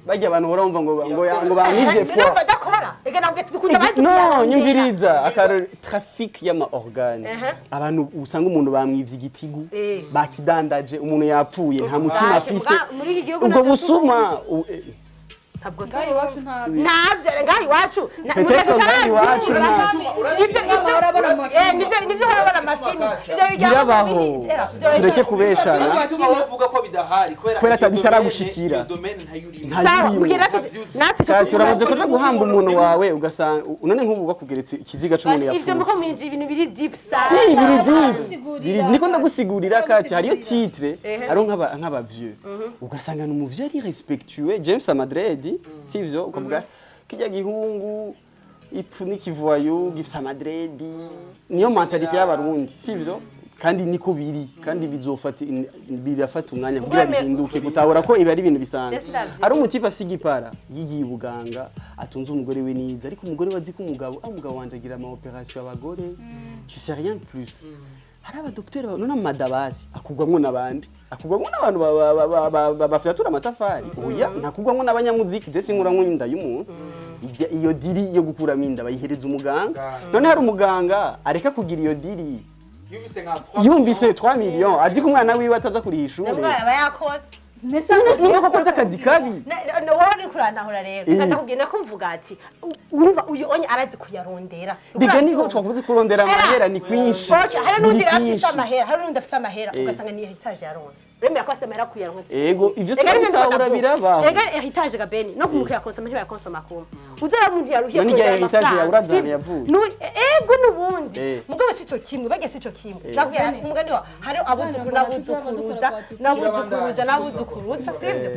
bajya abantu bahora bumva ngo bamwivye foie. Nubwo adakora, reka nabwo dukunda abazi No, kuyarondera. nyumviriza, akarori trafic y'ama organes, abantu usanga umuntu bamwivye igitigu, bakidandaje, umuntu yapfuye, nta mutima afise. Muri iki gihugu Ubwo ntabwo busuma ntabwo Ngaho iwacu nta ntabyo ngaho iwacu Peut-être ngaho iwacu Ibyo bahora babona mu mafilime. Nibyo bahora babona amafilime, ibyo bijyana Birabaho. Tureke kubeshana. Bituma bavuga ko bidahari kubera Kubera iyo bitaragushikira. iyo domaine ntayurimo. Ntayo Sawa, urimo. mbwira natwe icyo Kati, uramaze tuvuga. kuja guhamba umuntu wawe, ugasanga none nk'ubu bakugeretse ikiziga c'umuntu Ivyo yapfuye. muko mwinjiye ibintu biri deep sana. Si biri deep. Ndagusigurira. Biri niko ndagusigurira, Kati, hariyo titre Ehe. ari nk'aba vieux, ugasanga ni umuvieux ari respectueux, James Amadredi, sivyo? Ukavuga kijya gihungu itu n'ikivoyo gifise amadredi, niyo mentalité y'abarundi, sivyo? Kandi niko biri, kandi bizofata birafata umwanya kugira bihinduke, gutahura ko ibi ari ibintu bisanzwe. Just ndavyo. Hari umutipe afise igipara, yigiye ubuganga, atunze umugore we niza, ariko umugore we azi ko umugabo, ah, umugabo wanje agira ama opération abagore, tu sais, rien de plus. Hari abadokiteri none amadabasi akugwamwo n'abandi, akugwamwo n'abantu bafyatura amatafari. Oya, ntakugwamwo n'abanyamuziki. Je sinkuramwo inda y'umuntu. Iyo deal yo gukuramo inda bayihereza umuganga. None hari umuganga areka kugira iyo deal Yumvise nka 3 yumvise 3 millions, azi ko umwana wiwe ataza kuriha ishure? Nabwo aba yakoze. Numva ko akoze akazi kabi. Wowe uriko urantahura rero. Ndakubwiye nako mvuga ati urumva uyu onye arazi kuyarondera. Biga niko twavuze, kurondera amahera ni kwinshi. Okay, hari n'undi Ni afise kwinshi. amahera, hari n'undi afise amahera ugasanga ni héritage yaronse. Uremera ko afise amahera kuyaronka. Ego, ivyo Ega rimwe turabitahura, ndavuga. birabaho. Ega héritage ga Beni, no kumuka yakonsoma ntibayakonsoma kumwe. Uzora muntu yaruhiye None irya kurondera héritage amafaranga, yawe urazi ahantu sivyo? yavuye? Ego n'ubundi. Mugabo sico kimwe, barya sico kimwe. Nakubwira umugani wa hari abuzukuru n'abuzukuruza, n'abuzukuruza n'abuzukuruza, sivyo?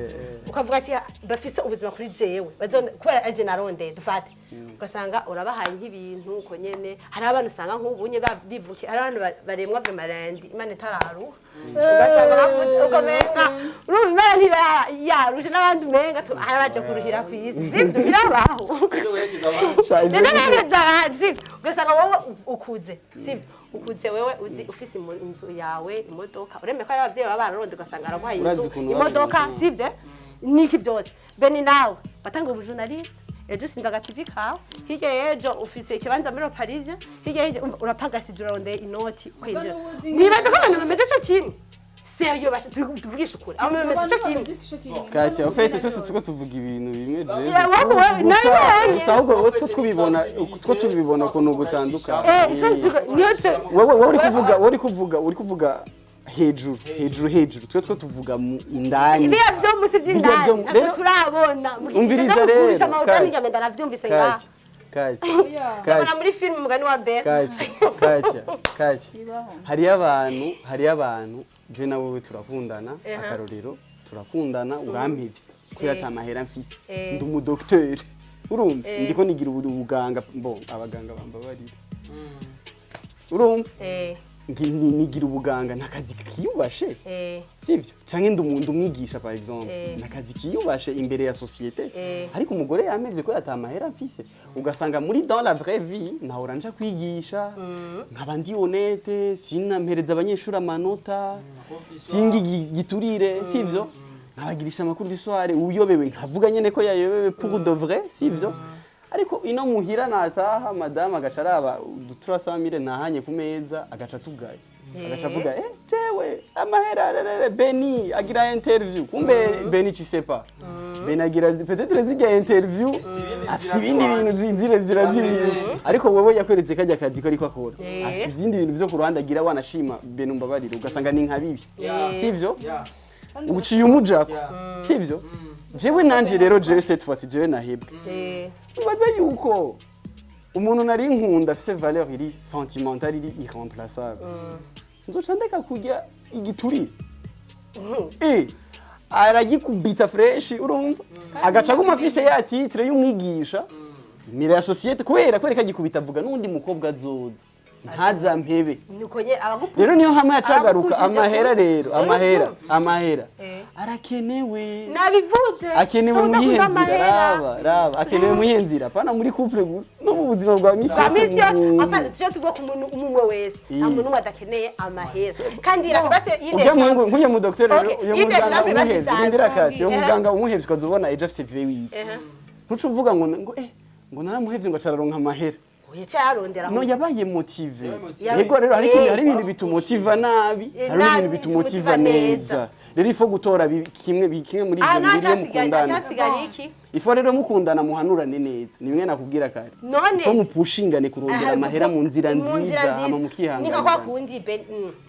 Ukavuga ati bafise ubuzima kuri jewe. Bazonda kubera aje narondeye dufate. Ugasanga urabahaye nk'ibintu uko nyene. Hari abantu usanga nk'ubunye bivukiye, hari abantu baremwa vy'amarandi Imana itararuha. Ugasanga bavuze ukamenga urumva Imana ntiba yarushe n'abandi umenga hari abaje kuruhira kw'isi, sivyo? Birabaho. Sha, ivyo Rero sivyo, ugasanga wowe ukuze, sivyo, ukuze wewe uzi ufise inzu yawe, imodoka. Uremeye ko hari abavyeyi baba bararonde, ugasanga araguhaye Urazi inzu, ukuntu imodoka, babironse. sivyo, niki byose. Beni nawe watanga ubujournaliste, ejo ushinze agativi kawe, hirya y'ejo ufise ikibanza muri Paris, hirya y'ejo urapagasije, urarondeye inoti kwinjira. N'ubuzi Nibaza ko abantu bameze co kimwe, sérieux, basha tuvugishe ukuri, abantu bameze co kimwe. Katya, en fait, twese turiko tuvuga ibintu bimwe jewe. Yeah, wowe nawe. Gusa ahubwo wowe two tubibona ukuntu gutandukanye. Niyo Wowe uri kuvuga hejuru hejuru hejuru, twe tuvuga mu indani. Biriya byo musi Bijya by'indani ntabwo rero turabona. Umviriza rero, Amawutani Katya. ngenda navyumvise ngaha. Katya, Katya, Ndabona Katya, muri film umugani wa mbere. Katya, Katya, Katya, hariyo abantu je na wewe turakundana. Akarorero, turakundana, urampevye kubera ata mahera mfise. Ndi umudokiteri, urumva, ndiko nigira ubuganga. Bon, abaganga bambabarira, urumva, nigira ubuganga nakazi kiyubashe, sivyo? Canke ndi umuntu umwigisha, par exemple, nakazi kiyubashe imbere ya société. Ariko umugore yampevye kubera ata mahera mfise. Ugasanga muri dans la vraie vie nahora nja kwigisha, nkaba ndi honnête, sinampereza abanyeshuri amanota, singi giturire, sivyo? Nkabagirisha amakuru du soir, uyobewe nkavuga nyene ko yayobewe pour de vrai, sivyo? Ariko ino muhira nataha, madame agaca araba udutura samire nahanye ku meza, agaca tugaye, agaca avuga: "Eh, jewe amahera rerere." Beni agira interview, kumbe Beni, tu sais pas, Beni agira peut-être zijya interview afise ibindi bintu zinzire zirazibiri, ariko wewe yakweretse kajya kazi ko ariko akora, afise izindi bintu vyo ku ruhande agira. Wanashima Beni, umbabarire, ugasanga ni nka bibi, sivyo? Uciye umujako, sivyo? Jewe nanje rero, jewe cette fois ci jewe nahebwe. Ubaza yuko umuntu nari nkunda afise valeur iri sentimentale, iri irremplaçable, nzoca ndeka kurya igiturire? Aragikubita fresh, urumva, agaca aguma afise ya titre y'umwigisha imbere ya société, kubera kagikubita, avuga n'undi mukobwa azoza ntazampebe. Nuko nye abagupu Rero niyo hamwe yacagaruka abagupushije amahera. Rero amahera, amahera arakenewe. Nabivuze. Akenewe mu yihe Udakunda nzira? amahera. Raba raba, akenewe mu yihe nzira? Pana muri couple gusa, no mu buzima bwa misi Bwa yose. misi yose. Mu muntu. Apana, tuje tuvuga ku muntu umwe wese, nta muntu n'umwe adakeneye amahera. Kandi basi yindi Ujya mu nk'uyu mu docteur rero, Okay, uyu yindi muganga example basi umuhevye, isanzwe. rindira kati, uyu muganga umuhevye ukaza ubona ejo afise V8, ntuce uvuga ngo naramuhevye ngo acararonka amahera. Oya, cyarondera. No yabaye motivé. Yabaye Yego, rero hari ikintu, hari ibintu bitumotiva nabi, hari nabi ibintu bitumotiva bitumotiva neza. neza. Rero il faut gutora kimwe muri Ah, ivyo bibiri iyo mukundana. Ntacasigara iki? Il faut rero mukundana muhanurane neza, ni bimwe nakubwira kare. None il faut mupushingane kurondera Aha, amahera mu nzira mu nzira nziza, hama Ni nka mukihangana. kwa kundi ben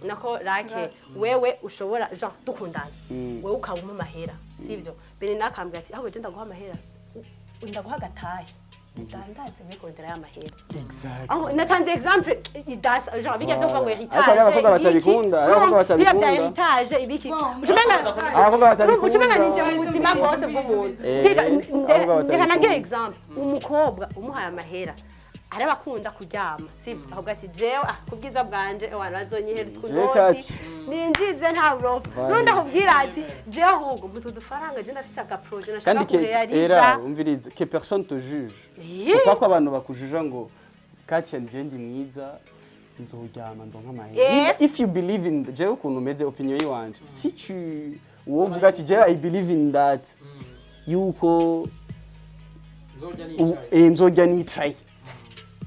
nako rake wewe ushobora genre dukundana, wewe ukaba umpa amahera, sivyo? Bene nakambwira ati ahubwo je ndaguha amahera, ndaguha agatahe udandaze muri kurondera y'amahera. Exact. Aho natanze exemple idasa genre bijya byo kuvuga ngo héritage. Ariko hariho abakobwa batabikunda, hariho abakobwa Bijya bya batabikunda. héritage ibiki. Bon, Abakobwa batabikunda. Ucumenga ninjye mu buzima bwose bw'umuntu. Abakobwa Ndeka batabikunda. nange example, umukobwa umuhaye amahera arabakunda kuryama, sibyo? Ahubwo ati jewe kubwiza bwanje abantu bazonyihera utwunoti Kati. Ninjize nta burofa. Vai. Nundi akubwira ati jewe ahubwo mutu dufaranga je ndafise agaprojet nashaka Kandi ke kurealiza. era umvirize, que personne te juge. Faut pas ko abantu bakujuja ngo Katia nje ndi mwiza. Nzoryama ndonka amahera. If you believe in, jewe ukuntu umeze, opinion yiwanje, si tu wowe uvuga ati jewe I believe in that, yuko Nzorya nicaye. Nzorya nicaye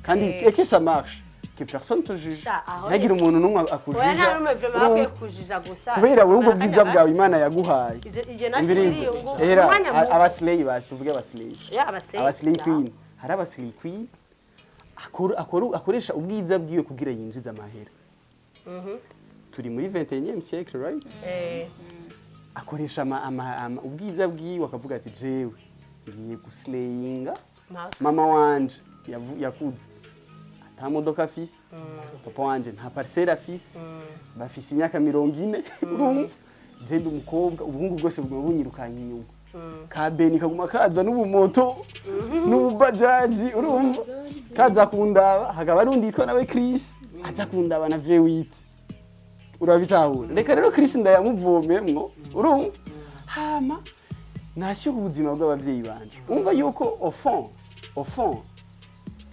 kandi et que ça marche, que personne te juge. Sha, aho Ntihagire umuntu n'umwe Oya, nta akujuja. n'umwe vraiment bakwiye kujuja gusa. Kubera wowe ubwo Barakanya bwiza gato. bwawe Imana yaguhaye. Ivyo nasi Umviriza. biriyungu. Era Umwanya muto. abaslay, basi tuvuge abaslay. Ya, abaslay. Abaslay queen, hari abaslay queen akoresha ubwiza bwiwe kugira yinjize amahera. Turi muri 21e siècle, right? Eh. Akoresha ubwiza bwiwe, akavuga ati jewe ngiye guslayinga. Maka. Mama wanje yakuze ata modoka afise, papa wanje nta parcelle afise, bafise imyaka 40. Urumva, je ndi umukobwa, ubuhungu bwose buguma bunyirukanya inyuma, ka beni kaguma kaza n'ubumoto n'ububajaji, urumva, kaza kundaba. Hakaba hari undi yitwa nawe Chris aza kundaba na V8, urabitahura. Reka rero Chris ndayamuvomemwo, urumva, hama nashyuha ubuzima bw'ababyeyi banje. Umva yuko au fond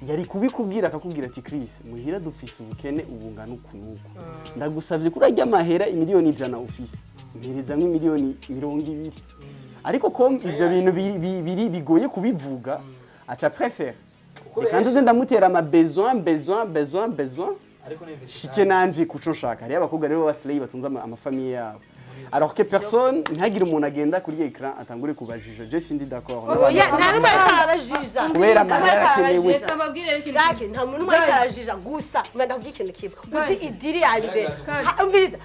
yari kubikubwira, akakubwira ati Chris, muhira dufise ubukene ubungana uku n'uku, ndagusabye kurarya amahera 100 miliyoni ufise, mperezamwo 20 miliyoni. Ariko ko ivyo bintu biri bigoye kubivuga, aca préfère reka nzoze ndamutera ama besoin, besoin, besoin, besoin, Ariko n'investissement. shike nanje kuco nshaka. Hariyo abakobwa rero b'abaslay batunze amafamiye yabo, alors que personne, ntihagire umuntu agenda kuri écran atangure kubajija. Je sindi d'accord n'abantu. Oya, nta n'umwe ariko arabajija. Kubera amahera arakenewe. Reka mbabwire rero ikintu. Rake, nta muntu n'umwe ariko arajija gusa. Mba ndakubwira ikintu kimwe. Uzi Guys. idiri ya mbere. Guys. Umviriza,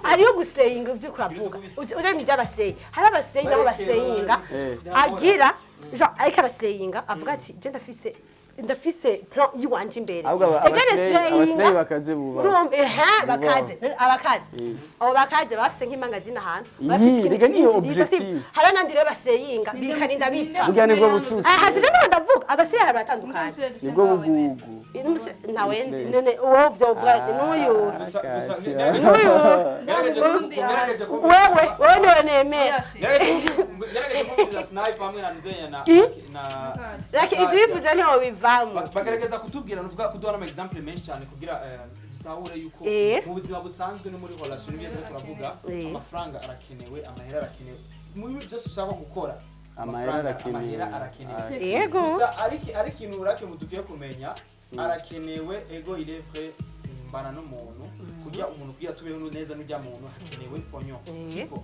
hariho guslayinga ibyo kuravuga. Uja mu by'abaslay. Hari abaslay nabo baslayinga. Agira genre ariko araslayinga avuga ati je ndafise plan yiwanje imbere. Ahubwo Egene abaslay bakaze bubaha. Urumva, ehe, bakaze, abakaze. Abo bakaze bafise nk'imangazini ahantu. Bafise Iyi, ikintu rega niyo kinini cyiza, si- objectif. Hariho n'andi rero baslayinga bikarinda bipfa. Burya nibwo bucucu. Aha sivyo ndiko ndavuga, abaslay baratandukanye. Nibwo bugugu. Ntawe nzi none uwo vyovuga n'uyu. Gusa Katia. N'uyu. ngerageje Wewe niwe nemera. Ngerageje kumviriza Sniper hamwe na Nzenya na I? na Rake, ibyo bivuze ntiho bivamo. Bagerageza kutubwira, nuvuga kuduha n'ama example menshi cyane kugira dutahure yuko mu buzima busanzwe no muri relation n'ibyo turiko turavuga, amafaranga arakenewe, amahera arakenewe mu bintu byose ushaka gukora. Amahera arakenewe. Amahera arakenewe. Yego. Gusa ari ikintu rake dukwiye kumenya, arakenewe, ego, il est vrai, mbana n'umuntu kugira umuntu kugira tubeho neza n'ujya muntu hakenewe pognon, siko?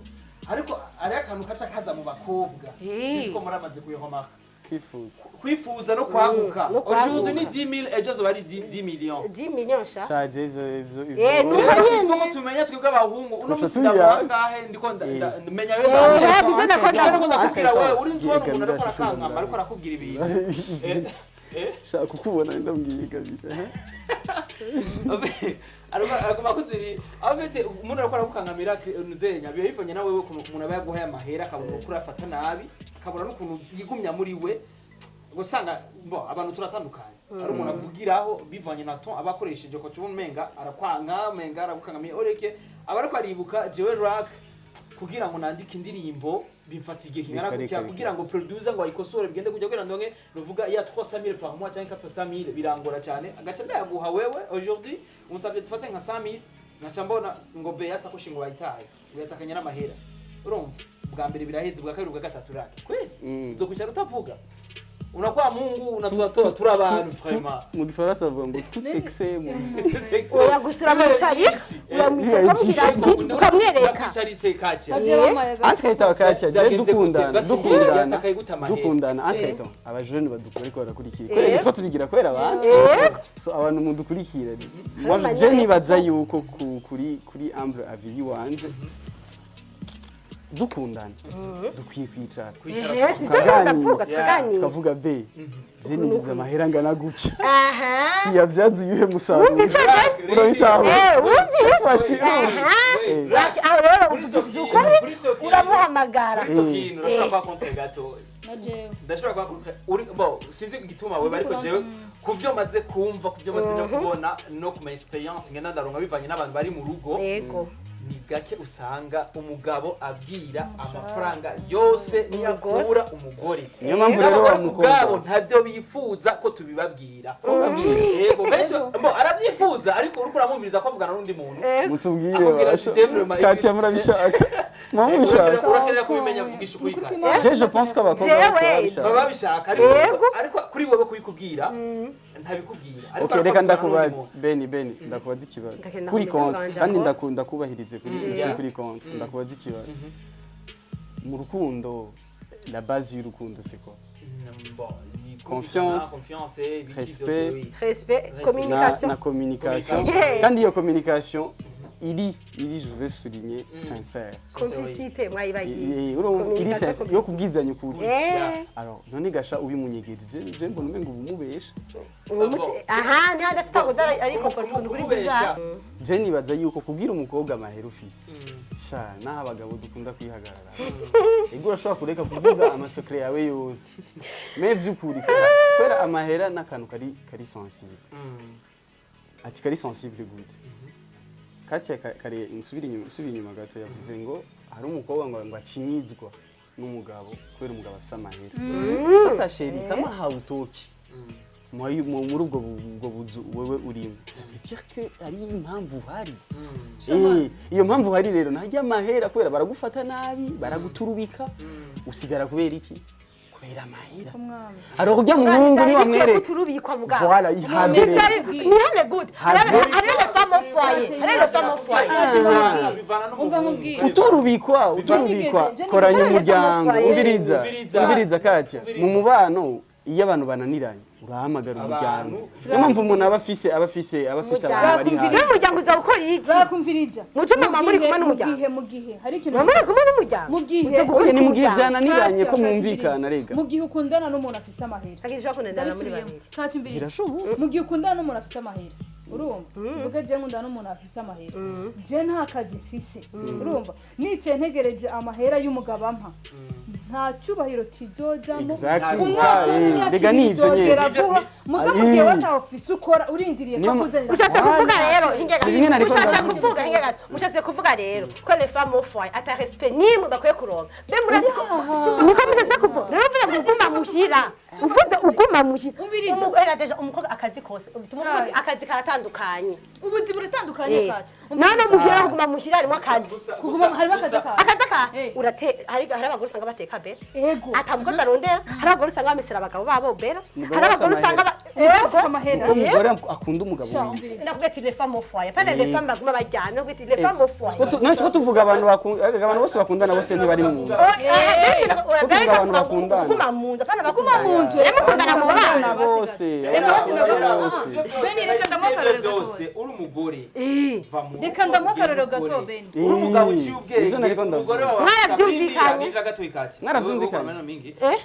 Ariko ari akantu kaca kaza mu bakobwa, sinzi ko muramaze kuyiremarka. Kwifuza. Kwifuza no kwaguka. No kwaguka. Aujourd'hui ni 10 000, ejo azoba ari 10 millions. 10 millions sha. Shaje ivyo ivyo Nuko Rero nyene. il faut ko tumenya twebwe abahungu uno Tuca musi tuya. ndavuga ngahe ndiko menya wewe. Nivyo ndako Ndiko ndavuga. ndakubwira wewe uri nzi ubona umuntu ariko Yega, arakankama, ariko arakubwira ibintu. Shaka kukubona ndambwiye kabiri. Ariko araguma kuziri afite umuntu ariko aragukangamira nuzenya biba bivanye na wewe ukuntu umuntu aba yaguhaye amahera, akabona uko urafata nabi, akabona n'ukuntu yigumya muri we. Gusanga bo abantu turatandukanye, hari umuntu avugiraho bivanye na ton aba akoresheje ko cubona umenga arakwanka, umenga aragukangamiye, oreke aba ariko aribuka jewe rock kugira ngo nandike indirimbo bimfata igihe kingana Reka, gutya, reka, kugira ngo producer ngo ayikosore bigende kujya kugira ndonke nuvuga ya 300 000 par mois cyangwa 400 000 birangora cyane, agaca ndayaguha wewe. Aujourd'hui unsabye dufate nka 100 000, nkaca mbona ngo beya sakoshi ngo bayitaye, uyatakanya n'amahera. Urumva, bwa mbere biraheze, bwa kabiri, bwa gatatu, rake kweli uzokwicara utavuga, unakuwa Mungu unatuatoa turi abantu vraiment. Mu gifaransa bavuga ngo tout excès mu Oya, gusa uramwicarika, uramwicara ukamubwira ati, ukamwereka. Ndakwicaritse Katia. Bagiye bamuhaye Entre temps Katia, je Byagenze gute? dukundana, Basi dukundana, yatakaye gute amahera? dukundana. Entre temps abajene badukora ariko barakurikira kubera twa tubigira kubera abantu. So abantu mudukurikira, moi Hari je amanyere. nibaza yuko kuri humble avis wanje, dukundana dukwiye kwicara. Eh, sivyo ndiko ndavuga, tukaganira. Tukavuga be je ninjiza amahera angana gutya, Aha. tuyabyaza uyuhe musaruro? Wumvise be? Urabitahura? Wumvise? Basi, Aha. Rake, aho rero uvugishije ukuri, uramuhamagara. Kuri icyo kintu urashobora kuba contre gato. Na jewe. Ndashobora kuba contre uri bo, sinzi igituma wewe, ariko jewe kuvyo maze kumva, kuvyo maze no kubona no kuma experience ngenda ndaronka bivanye n'abantu bari mu rugo. Yego. Ni gake usanga umugabo abwira amafaranga yose niyakura umugore. Niyo mpamvu rero N'abagore wa ku mukobwa bwabo ntabyo bifuza ko tubibabwira. Yego, benshi bo arabyifuza, ariko uriko uramwumviriza ko avugana n'undi muntu. Mutubwire Akubwira ati, basha. "Jewe vraiment, Katia, murabishaka, murabishaka. Urakenera kubimenya, vugisha ukuri, Katia. Je pense ko abakobwa bose Jewe. babishaka. Baba babishaka, ariko Yego. ariko kuri wewe kubikubwira ntabikubwira, ariko Okay, reka arakubwira ndakubaza n'undi muntu. Beni, ndakubaza ikibazo Ndagenda kuri kumenya konti ubwanje kandi aho. ndakunda kubahirize kuri Yeah. kuri konti. Ndakubaza ikibazo: mu rukundo, la base y'urukundo, c'est quoi? Bon, ni Confiance, confiance, ibiki respect, byose, oui. Respect, na, communication. Na communication. Communication. Kandi iyo communication iri, je vais souligner, sincère. Complicité mwayibagiye. Urumva, iri Communication, sincère yo kubwizanya ukuri. Alors none gasha ubimunyegeje, je mbona umengo ubumubesha. Uwo muti aha ntihanda sitagoza ariko ukuntu kuri Kumubesha. bizarre. Je nibaza yuko kubwira umukobwa amahera ufise, sha, naho abagabo dukunda kwihagarara, ego, urashobora kureka kuvuga ama secrets yawe yose, mais vy'ukuri kubera amahera n'akantu kari sensible. Ati kari sensible gute, Katia? Kare insubira inyuma gato, yavuze ngo hari umukobwa ngo acinyizwa n'umugabo kubera umugabo afise amahera. Sasa chéri, kama hautoki muri ubwo buzu wewe urimo, ça veut dire que ari impamvu hari. Iyo mpamvu hari rero ntajya amahera, kubera baragufata nabi, baraguturubika, usigara kubera iki? Kubera amahera. Umwami. Alors ujya muhungu ni wamwereka Kuturubikwa mugabo. Voilà, ihabere. Ni hane gute? Hari les femmes au foyer, hari les femmes au foyer. Bivana n'umuhungu. Umva nkubwire. Uturubikwa, koranya umuryango. Umviriza. Umviriza. Umviriza, Katya. Umviriza. Mu mubano, iyo abantu bananiranye, urahamagara umuryango. Niyo mpamvu umuntu aba afise abantu bari hafi. N'umuryango uza gukora iki? Barakumviriza. Muco mama muri kumwe n'umuryango. Mu gihe hari ikintu Mama muri kumwe n'umuryango. Mu gihe- Uza gukora Oya, ni mu gihe umuryango. byananiranye ko Katya, mwumvikana Katya, rega. mu gihe ukundana n'umuntu afise amahera, Akishobora kunanira muri ndabisubiyemo, babiri. Katya, umviriza. Birashoboka. Mu gihe ukundana n'umuntu afise amahera, urumva, tuvuge je nkundana n'umuntu afise amahera, je nta kazi mfise, urumva, nicaye ntegereje amahera y'umugabo ampa, nta cyubahiro kizojamo. Exactly. Umwaka umwe, imyaka Rega ibiri ni ivyo nyene. izogera vuba, mugabo Ah, gihe eh. watawe ufise ukora, urindiriye ko akuzanira. Ushatse kuvuga rero hinge Rimwe na rimwe ushatse ndavuga. kuvuga hinge gato, ushatse kuvuga rero ko les femmes au foyer ata respect nimwe bakwiye kuronka. Mbe murazi ko niko mushatse kuvuga rero? Uvuze ngo uguma muhira, uvuze uguma muhira. Umviriza. Era déjà umukobwa akazi kose tumuvuze, akazi karatandukanye. Ubuzi buratandukanye, Katya. None muhira, kuguma muhira harimo akazi. Kuguma harimo akazi kawe. Akazi ka Eh. urate hari abagore usanga bateka bera. Ego. Ata mukozi arondera. Hari abagore usanga bamesera abagabo babo bera. Umugabo Hari abagore afise usanga Umugabo Ego. afise amahera. Kuko umugore akunda umugabo Sha, wiwe. umviriza. Ndakubwira ati les femmes au foyer, pas les femmes baguma baryamye, ndakubwira ati les femmes au foyer. Ko two tuvuga abantu abantu bose bakundana bose ntibari mu nzu. Kuko abantu bakundana. Kuguma mu nzu, apana Kuguma mu nzu. Rero mukundana mu bana. Bose. Reka bose abana ndavuga. bose. Beni, reka ndamuha akarorero gato. Byose uri umugore, va mu Reka rugo, ndamuha ugende akarorero gato, ukore. Beni. Uri umugabo uciye ubwenge, Ivyo nariko ndavuga. umugore wawe Mwaravyumvikanye. afite gato ikati. Mwaravyumvikanye. Wewe mingi. Eh?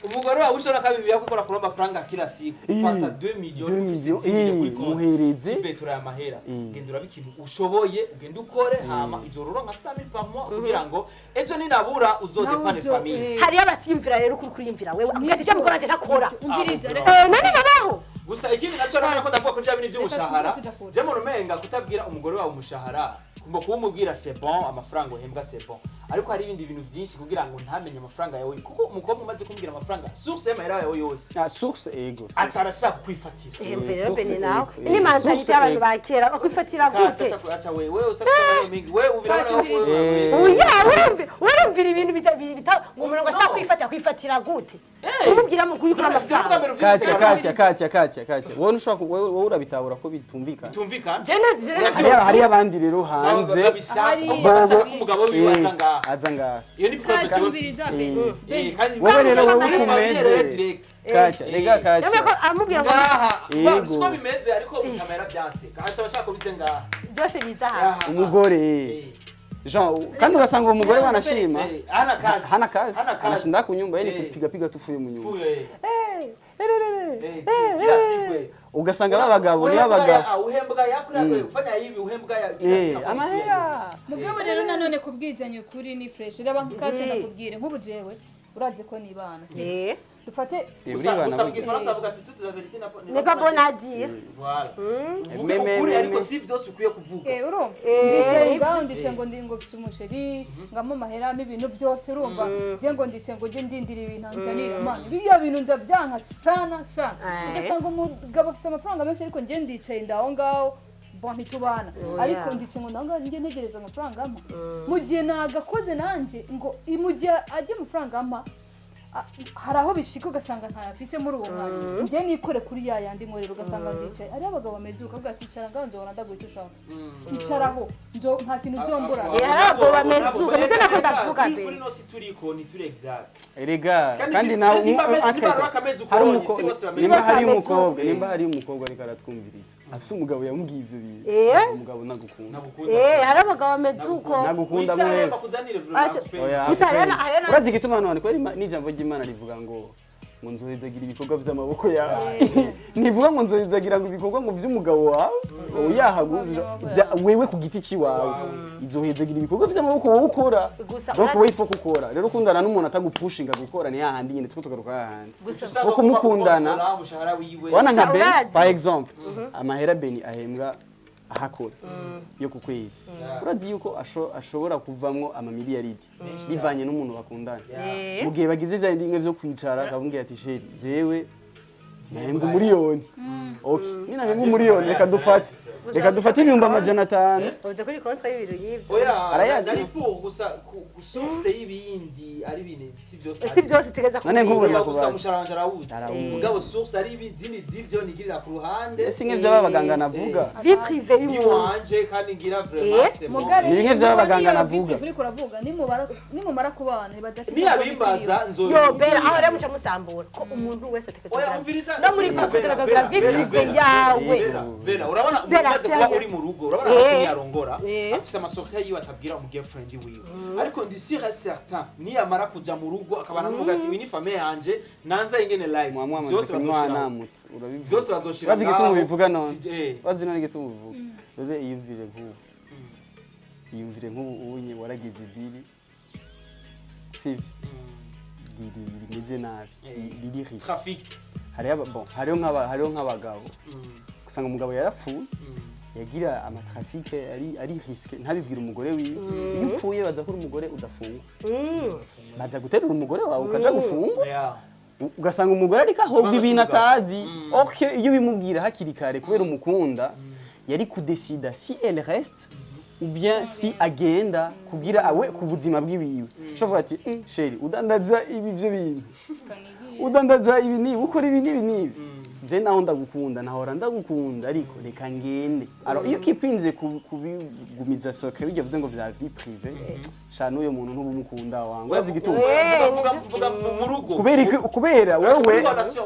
Umugore wawe ushobora kabibi yakukora kuromba amafaranga kila siku. Fata 2 millions, 2 ufise millions, 10 millions kuri konti. muhereze. Sibe turaya amahera. Genda urabe ikintu ushoboye, ugende ukore, hama izorora nka 5000 par mois kugira ngo ejo ninabura uzodepane Nawe famille. Hariyo abatiyumvira rero ukuri kuriyumvira wewe akubwira ati icyo mukora nje ntakora. Umviriza, reka. None babaho. Gusa ikindi nacyo rero ko ndavuga kuri bya bintu by'umushahara, Reka tuvuge tuja je mu rumenga kutabwira umugore wawe umushahara, ngo kuba umubwira c'est bon, amafaranga uhembwa c'est bon, ariko hari ibindi bintu byinshi kugira ngo ntamenye amafaranga yawe, kuko umukobwa umaze kumubwira amafaranga, source y'amahera yawe yose, Ah, source, ego. aca arashaka kukwifatira. Mve rero Beni, nawe Source ni mentalité ego. y'abantu ba kera, bakwifatira gute? Aca wewe usakisha mingi wewe ubirabona Eh. wewe. Oya, urumvira ibintu bita ngo umuntu ngo ashaka kwifatira, kwifatira gute? Umubwira mu kuyikura amafaranga. Katya, Katya, Katya, Katya, Katya, wowe ntushobora wowe urabitahura ko bitumvikana. Tumvikana. Hariyo abandi rero hanze babishaka, umugabo wiwe aza ngaha. Aza ngaha. Iyo ni preuve Katya, jewe umviriza, mfise. Beni. Beni. Kandi Wowe rero wowe kandi uko famille umeze. rero direct. Katya, rega Yambwiye ko Katya. amubwira ngo Ngaha. Yego. Siko bimeze, ariko kamera byanse kasha bashaka kubize ngaha. Byose biza aha. Umugore Jean, kandi ugasanga uwo mugore wanashima Hana kazi. hana kazi, Hana kazi. anashinda ku nyumba yeye, kupiga piga tufuye mu nyumba. Fuye. Ererere. Kila siku. Ugasanga babagabo ni abagabo. Uhembwa yakuri kufanya hivi, uhembwa ya kila siku. Amahera. Mugabo rero nanone kubwizanya ukuri ni fresh. Reba nkatse, ndakubwire nk'ubu jewe urazi ko nibana, si? Dufate Gusa Uribana gusa mu burya. gifaransa bavuga ati toute la vérité N'est pas bon à dire. Voilà. Uvuge ukuri ariko si vyose ukwiye kuvuga. Urumva ndicaye ngaho, ndicaye ngo ndi ngo mfise umuchéri, ngamo amahera ibintu byose, urumva je ngo ndicaye ngo nge ndindira ibintu anzanira. Man, biriya bintu ndabyanka sana sana. Ugasanga umugabo afise amafaranga menshi, ariko nge ndicaye ndaho ngaho. Bon, ntitubana, ariko ndicaye ngo ndaho ngaho nge ntegereza amafaranga ampa, mu gihe nagakoze nanjye ngo mu gihe ajya amafaranga ampa, hari aho bishika ugasanga ntayafise muri uwo mwanya. Njye nikore kuri ya yandi nkorera, ugasanga ndicaye. Hariho abagabo bameze ukavuga ati: "Icara ngaho, nzobona ndaguha icyo ushaka, icaraho, nta kintu uzombura." Hari abagabo bameze uko, nivyo nako ndavuga Kuri be. Kuri no si turiko ntituri exact. Erega Kandi kandi nawe nimba amezi amezi hari uko si bose bameze nimba uko. hari Bose umukobwa, nimba hari umukobwa ariko aratwumviriza afise umugabo yamubwiye ivyo bintu, umugabo nagukunda. Nagukunda. Hari abagabo bameze uko. Nagukunda Wicare mwewe. bakuzanire vraiment. Oya, Gusa hariho urazi igituma none kubera n'ijambo ry'Imana rivuga ngo nzohezagira ibikorwa vy'amaboko yawe, ntivuga ngo nzohezagira ngo ibikorwa ngo vy'umugabo wawe uyahaguze wewe ku giti ciwawe, izohezagira ibikorwa vy'amaboko wowe ukora. Gusa Donc wowe ifo gukora rero, ukundana n'umuntu atagupushinga gukora, ni hahandi nyine tuko tugaruka hahandi. Gusa Faut kumukundana. Umushahara wiwe. Wana nka Gusa Ben, urazi. par exemple, amahera Beni ahembwa ahakora yo ku kwezi, urazi yuko ashobora kuvamwo amamiliyaridi bivanye n'umuntu bakundana. Mu gihe bagize vya bindi vyo kwicara, akamubwira ati: "Chéri, jewe nahembwa umuriyoni, okay, ninahembwa umuriyoni, reka dufate 500,000." Uze kuri konti y'ibintu y'ibyo. Oya, Arayazi. ari pour gusa ku source y'ibindi ari ibintu si byose. Si byose tugeza None nk'ubu Kuvuga ndakubaza. gusa umushahara wanje arawuzi. Arawuzi. Mugabo source ari ibindi deal byo nigirira ku ruhande. Ese nk'ivyo abaganga navuga? Vie privée y'umuntu. Iwanje kandi ngira vraiment c'est bon. Mugare. Ni bimwe vy'abaganga navuga. Uriko uravuga nimumara kubana ntibaza ko Niyabimbaza nzo Yo bera, aho rero muca musambura ko umuntu wese atekereza Oya, kugira- umviriza. No muri Bera, couple Bera, utegereza kugira vie Bera, privée Bera, yawe. Bera, Bera, urabona Bera, umaze kuba sérieux. uri mu rugo, urabona ko yarongora afise amasoko yiwe atabwira umu girlfriend wiwe, ariko ndi sûr et certain niyamara kuja mu rugo akabana n'umugabo ati: "Iyi ni famille yanje, nanza ingene life." Mwamwe amaze Vyose kunywa bazoshiraho. namuta urabivuga. Vyose bazoshira Urazi igituma ngaho. ubivuga none? Urazi none igituma ubivuga? Rero iyumvire nk'ubu unye waragize idiri, sivyo, rimeze nabi, riri risque. Trafic. Hariho bon, hariho nk'abagabo usanga umugabo yarapfuye, yagira amatrafic ari risque, ntabibwira umugore wiwe. Iyo upfuye baza ko uri umugore udafungwa, baza guterura umugore wawe ukaja gufungwa. Ugasanga umugore ariko ahobwa Ikibazo ibintu cy'umugabo. atazi. Ok, iyo ubimubwira hakiri kare kubera umukunda, yari kudesida si elle reste ou bien si agenda kugira awe ku buzima bwiwiwe. Ushobora ati: Chéri, udandaza ibi, byo bintu udandaza ibi nibi, ukora ibi n'ibi n'ibi, je naho ndagukunda, nahora ndagukunda, ariko reka ngende." Alors iyo ukipinze kubigumiza soke bijya bivuze ngo vya vie privée, sha n'uyo muntu ntubumukunda wangu. Urazi igituma? Vuga mu rugo. Kubera kubera Muri wewe relation,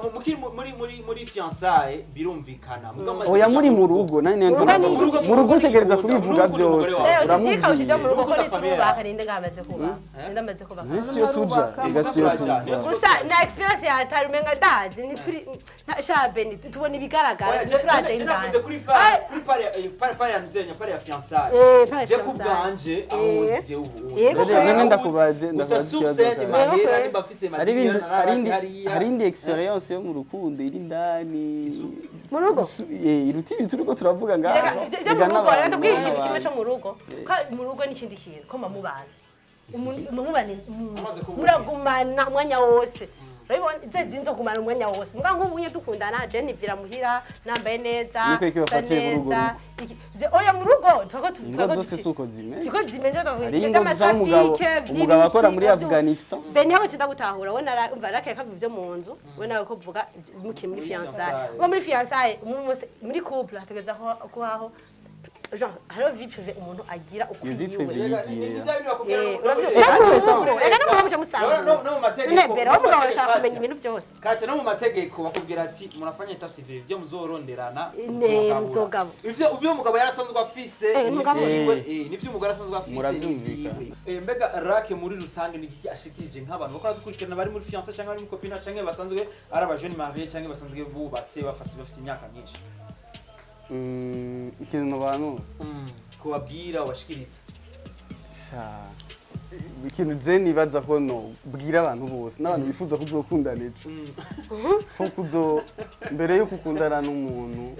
muri fiançailles birumvikana. Mugabo umaze Oya, kuja muri mu rugo nani Mu rugo ni mu rugo utegereza kubivuga byose. Rero tuvyikawushije mu rugo ko Urugo nitubaka, ninde ngamaze kubaka, ninde amaze kubaka? Nisi yo tuja ega, siyo tuja. Gusa na experience yatari umenga ndazi ntituri sha Beni, tubona ibigaragara, Oya, ntituraja je navuze indani. kuri part kuri part ya part ya nzenya, part ya fiançailles. Part ya Je ku fiançailles. bwanje aho ndi ubu. Yego. Rero none ndakubaze, Gusa ndakubaze source ikibazo ni kawe. mahera Yego. nimba mfise Hari ibindi hari indi hariya. experience yo mu rukundo iri indani Mu rugo? Iruta ibi turiko turavuga ngaho. Reka, ivyo Ega mu rugo rero n'abantu ndabwira ikintu kimwe n'abantu. cyo mu rugo, ko mu rugo n'ikindi kintu ko mubana umuntu mubana mu nzu, Amaze kuba muragumana umwanya wose, urabibona ize zinzo kumara umwanya wose. Muga nk'ubu nye dukundana, je nivira muhira nambaye neza, Niko iki nsa wafatiye muri urwo neza. Oya, mu rugo twako Ingo zose si uko zimeze. Siko zimeze. Hari ingo usanga umugabo akora muri Afghanistan. Beni aho cinda gutahura, we nara umva rakeka ivyo mu nzu, we nawe ko vuga mukiri muri fiançailles, uba muri fiançailles, umuntu wese muri couple hategeza ko kubaho genre hariho vie privée umuntu agira Iyo vie ukwiwe. privée yigira. Ega no muca musanga No mu mategeko. None bera umugabo ashaka kumenya ibintu byose. Katse no mu mategeko bakubwira ati: "Murafanya état civil, ivyo muzoronderana Ne, muzogabo." Ivyo umugabo yarasanzwe afise Mugabo. nivyiwe, nivyo umugore asanzwe afise Muravyumvikana. nivyiwe. Mbega rake muri rusange ni iki ashikirije nk'abantu bakora dukurikirana bari muri fiancé cyangwa bari muri copine cyangwa basanzwe ari aba jeune marié cyangwa basanzwe bubatse bafase bafite imyaka myinshi? Ikintu abantu Kubabwira ubashikiriza. Sha, Ikintu je nibaza ko no bwira abantu bose n'abantu bifuza kuzokundana ejo, faut kuzo mbere yo gukundana n'umuntu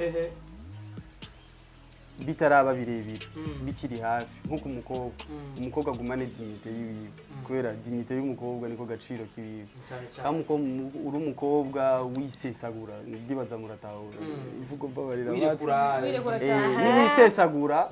bitaraba birebire, bikiri hafi, nk'uko umukobwa agumane dignité yiwiwe, kubera dignité y'umukobwa niko gaciro kiwiwe. Cyane cyane. Kandi uko uri umukobwa wisesagura, ndibaza muratahura imvugo, mbabarira. Wirekura. Wirekura cyane. Niwisesagura,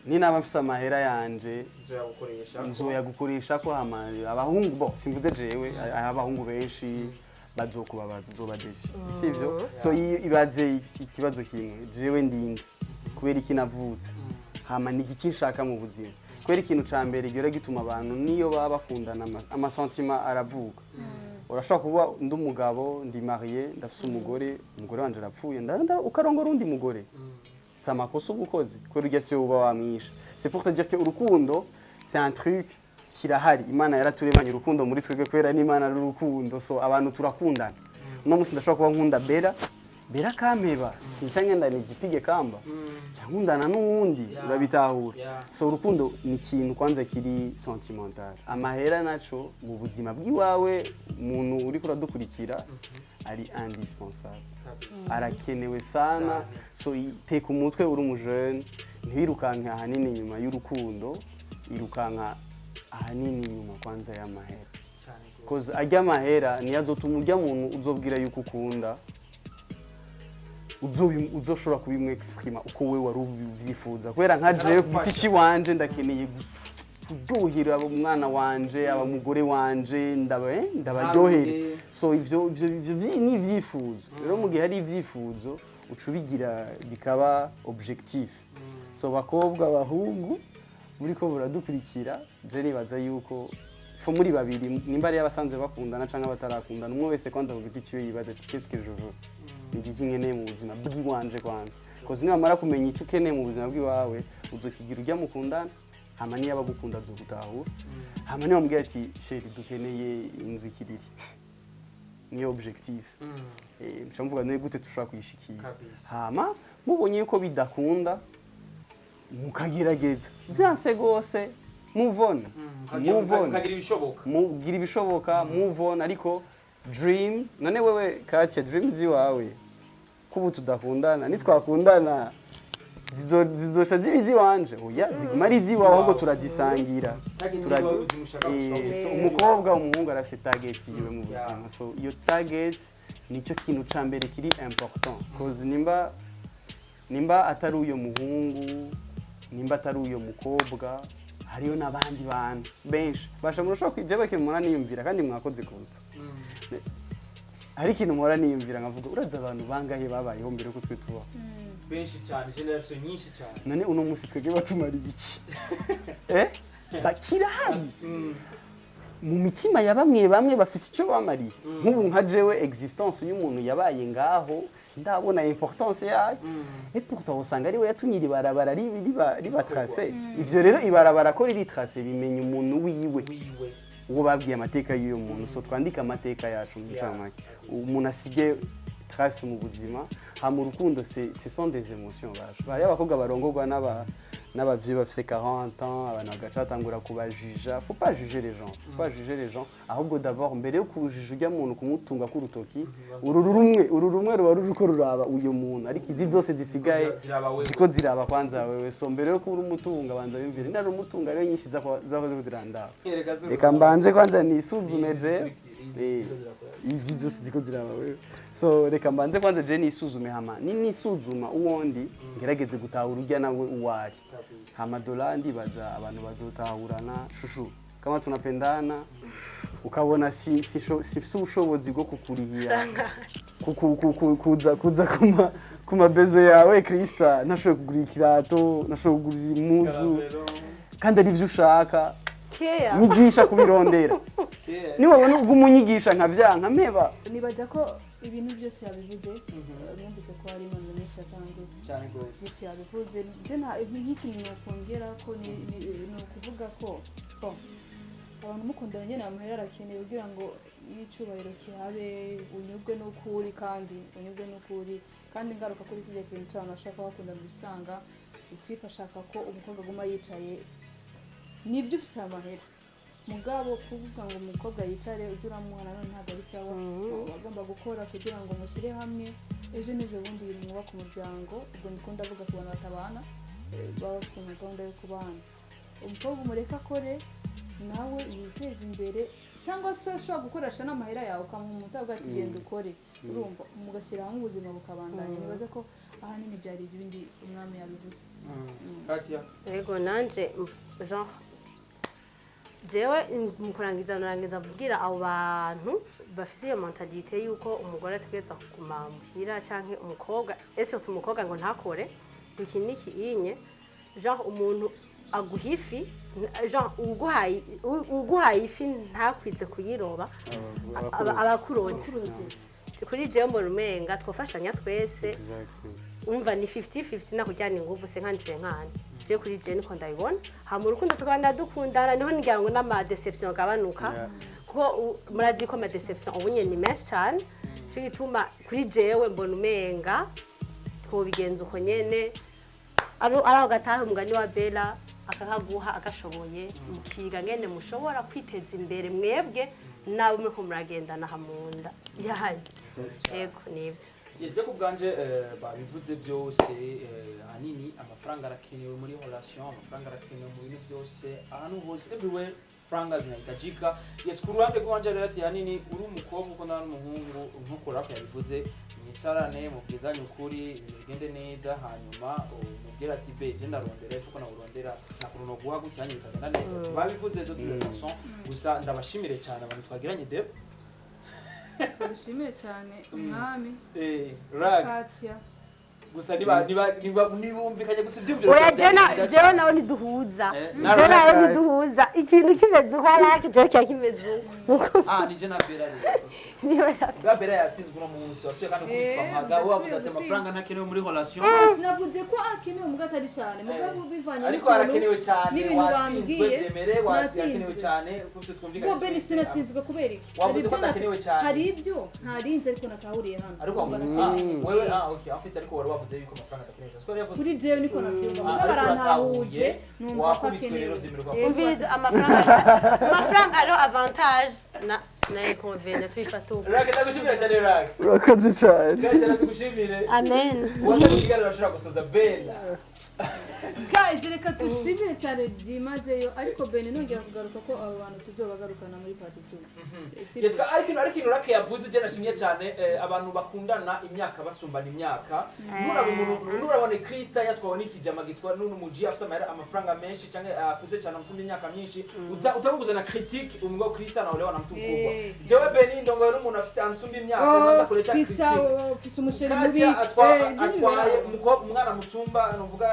ni naba mfise amahera yanje, nzoyagukoresha. Nzoyagukoresha ko hama abahungu bo, simvuze jewe, abahungu benshi bazokubabaza, uzoba déçu, sivyo? So iyo ibaze ikibazo kimwe: jewe ndinde? Kubera iki navutse? Hama ni igiki nshaka mu buzima? Kubera ikintu ca mbere gihora gituma abantu niyo baba bakundana, ama sentiments aravuka. Urashobora kuba ndi umugabo, ndi marié, ndafise umugore, umugore wanje arapfuye, ukarongora undi mugore, si amakosa uba ukoze, kubera urya siwe uba wamwishe. C'est pour te dire que urukundo, c'est un truc kirahari. Imana yaraturemanye urukundo muri twebwe, kubera n'Imana ari urukundo. So abantu turakundana. Uno munsi ndashobora kuba nkunda Bera, Bera kampeba, sinca ngenda nigipige kamba, nca nkundana n'uwundi. Urabitahura? Yeah. So urukundo ni ikintu kwanza kiri sentimental. Amahera naco mu buzima bw'iwawe, umuntu uriko uradukurikira, ari indispensable, arakenewe sana. Cyane. So teka umutwe, uri umujene, ntiwirukanke ahanini inyuma y'urukundo, irukanka ahanini inyuma kwanza y'amahera. Cyane rwose. Cause arya amahera niyo azotuma urya muntu uzobwira yuko ukunda, uzoshobora kubimwexprima uko we wari ubyifuza. Kubera nka jewe ku giti ciwanje ndakeneye kuryohera umwana wanje, aba mugore wanje, ndabaryohere. Ntaruge. So ivyo ni ivyifuzo. Rero mu gihe hari ivyifuzo, uca ubigira bikaba objectif. So bakobwa, abahungu muriko muradukurikira, je nibaza yuko faut muri babiri, nimba ari abasanzwe bakundana canke abatarakundana, umwe wese kwanza ku giti ciwe yibaza ati: "Qu'est-ce que je veux? Ni igiki nkeneye mu buzima bw'iwanje?" Kwanza, cause niwamara kumenya ico ukeneye mu buzima bw'iwawe, uzokigira urya mukundana. Hama niyo abagukunda azogutahura. Hama niyo wamubwira ati: "Chéri, dukeneye inzu ikiriri," niyo objectif. Muca muvuga none gute dushobora kuyishikira. Kabisa. Hama mubonye yuko bidakunda, mukagerageza, byanse gose, move on. Move on. Ukagira ibishoboka. Mugira ibishoboka, move on. Ariko dream, none wewe Katia, dream ziwawe kubu tudakundana, nitwakundana zizoca ziba iziwanje? Oya, ziguma ari iziwawe, ahubwo turazisangira. Target ziwawe uzimushaka gushika So ku umukobwa, umuhungu arafise target yiwe mu buzima. So iyo target nicyo kintu ca mbere kiri important, cause nimba atari uyo muhungu, nimba atari uyo mukobwa, hariyo n'abandi bantu benshi basha. Murashobora kwijya ikintu mpora niyumvira, kandi mwakoze kuza. Hari ikintu mpora niyumvira nkavuga: urazi abantu bangahe babayeho mbere yuko twe tubaho? Benshi cyane, generation nyinshi cyane. None uno munsi twebwe batumara ibiki? Bakirahari mu mitima ya bamwe bamwe, bafise icyo bamariye. Nk'ubu nka jewe, existence y'umuntu yabaye ngaho sindabona importance yayo, et pourtant usanga ari we yatumye iri barabara riba tracé. Ivyo rero, ibarabara ko riri tracé, bimenya umuntu wiwe, wiwe uwo babwiye amateka y'uyo muntu. So twandike amateka yacu mu ncamake, umuntu asige trace mu buzima. Hama urukundo, ce sont des émotions. Baje bari abakobwa barongorwa n'abavyeyi bafise 40 ans, abantu bagaca batangura kubajuja. Faut pas juger les gens, faut pas juger les gens. Ahubwo d'abord, mbere yo kujija ujya muntu, kumutunga k'urutoki, uru rumwe ruba ruriko ruraba uyo muntu, ariko izi zose zisigaye ziraba wewe. Ziko ziraba kwanza wewe. So mbere yo kuba umutunga, banza wimvire nari umutunga. Rero nyinshi zako ziko zirandaba. Reka zuru- Reka mbanze kwanza nisuzume je. Izi ziko zirakora. Izi zose ziko ziraba wewe. So reka mbanze kwanza je nisuzume, hama ni nisuzuma uwondi, ngerageze gutahura urya nawe uwari. Kabisa. Hama dola ndibaza abantu bazotahurana. Chouchou, kama tunapendana, ukabona si ubushobozi bwo kukurihira, kuza kuma bezo yawe, Krista, nashoboye kugura ikirato, nashoboye kugurira impuzu Karavero. kandi ari byo ushaka, Keya. nyigisha kubirondera. Keya. Niwabona ubwo umunyigisha nkavyanka, mpeba. Nibaza ko ibintu byose yabivuze. Mwumvise ko hari impanuro nyinshi yatanze. Cyane rwose. Byinshi yabivuze. Je nta nk'ikintu nokongera ko ni ukuvuga ko bon, abantu mukundana nyene amahera arakenewe kugira ngo n'icyubahiro kihabe, unyurwe n'ukuri, kandi unyurwe n'ukuri. Kandi ingaruka kuri kijya kintu cy'abantu bashaka bakundana, usanga ikipe ashaka ko umukobwa aguma yicaye, nibyo ufise amahera. Mugabo kuvuga ngo umukobwa yicare ujye uramuha, nanone ntabwo ari sawa. Uba agomba gukora kugira ngo mushyire hamwe, ejo n'ejo bundi mwubake umuryango. Ubwo ndiko ndavuga ku bantu batabana, baba bafite nka gahunda yo kubana. Umukobwa umureke akore nawe yiteze imbere, cyangwa se ushobora gukoresha n'amahera yawe ukamuha umutavuga ati genda ukore, urumva mugashyira hamwe ubuzima bukabandanya. Nibaza ko ahanini byari ibindi umwami yabivuze. Katia. Yego, nanje genre jewe mu kurangiza nurangiza kubwira abo bantu bafise iyo mentalité yuko umugore ategereza kuguma muhira canke umukobwa, et surtout umukobwa ngo ntakore iki n'iki inye, genre umuntu aguha ifi, genre uguhaye ifi ntakwize kuyiroba abakuroze. Kuri jewe mbona umenga twofashanya twese. Exactly. Umva, ni 50-50, nakujyana inguvu 50-50. Je kuri je niko ndabibona. Hama urukundo tukabana dukundana, niho ngira ngo n'ama déception agabanuka, kuko murazi ko ama déception ubu nyene ni menshi cyane. Cyo gituma kuri jewe mbona umenga twobigenza uko nyene, ari aho gataha umugani wa Bella akakaguha agashoboye, mukiga ngene mushobora kwiteza imbere mwebwe nabo muriko muragendana hamunda yanyu. Yego, nivyo. Yeje ku bwanje, babivuze byose. Ahanini amafaranga arakenewe muri relation, amafaranga arakenewe mu bintu byose, ahantu hose, everywhere franga zinahitajika. Yes, ku ruhande rwanje rero ati ahanini uri umukobwa ukundana n'umuhungu, nkuko Rap yabivuze, mwicarane mubwizanye ukuri, ibintu bigende neza. Hanyuma umubwire ati be je ndarondera ifu ko nawurondera nta no guha gutya bikagenda neza. Babivuze de toute façon. Gusa ndabashimire cyane abantu twagiranye deb. Dushimire cyane umwami. Rag. Katia. Gusa niba nibumvikanye gusa ibyumviro. Oya, jewe nawe ntiduhuza. Na Jewe nawe Right. ntiduhuza. Ikintu kimeze uko araki, jewe kiba kimeze uko. Ah, ni je na Bella rero. Niwe. Bwa Bella yatsinzwe uno munsi, wasuye kandi kubitwa mpaga. Ndasubiye Wavuze ati gutsinda. amafaranga ntakenewe muri relation. Navuze ko akenewe muga atari cyane, mugabo bivanye Ariko n'ukuntu harakenewe cyane. n'ibintu Watsinzwe. bambwiye. Byemere, harakenewe Natsinzwe. cyane kuko twumvikanye Bo Beni, twese. sinatsinzwe kubera iki? Wavuze Hari ko ibyo adakenewe cyane. Hari ibyo ntarinze ariko natahuriye hano. Ariko Urumva wavuze nakeneye. wewe, ah okay, afite, ariko wari wavuze yuko amafaranga adakenewe cyane. Siko yari yavuze? Kuri jewe niko nabyumva, Ah, mugabo ariko barantahuje, uratahuye, numva ko wakubiswe rero akenewe. vyemererwa. Umviriza, amafaranga ariho avantage na inconvénient, tuyifata uko. Rag, ndagushimira cyane Rag. Urakoze cyane. Kandi cyane tugushimire. Amen. Uwatari ikiganiro arashobora gusoza, Bella. Guys, reka tushimire cyane byimazeyo, ariko Beni nongera kugaruka ko abo bantu tuzobagarukana muri part 2. Si Yes, ariko ikintu Rake yavuze je nashimye cyane, abantu bakundana imyaka basumbana imyaka, nuraba umuntu, nurabone Krista yatwawe n'ikijama gitwa n'uno muji afise amafaranga menshi cyangwa akuze cyane amusumba imyaka myinshi, uza utamuguza na critique umgo Krista anaolewa na mtu mkubwa. Jewe Beni ndongoye n'umuntu afise ansumba imyaka, umaze kuleta Krista critique. ufise umusheri mubi. Katia atwaye umukobwa, umwana musumba, nuvuga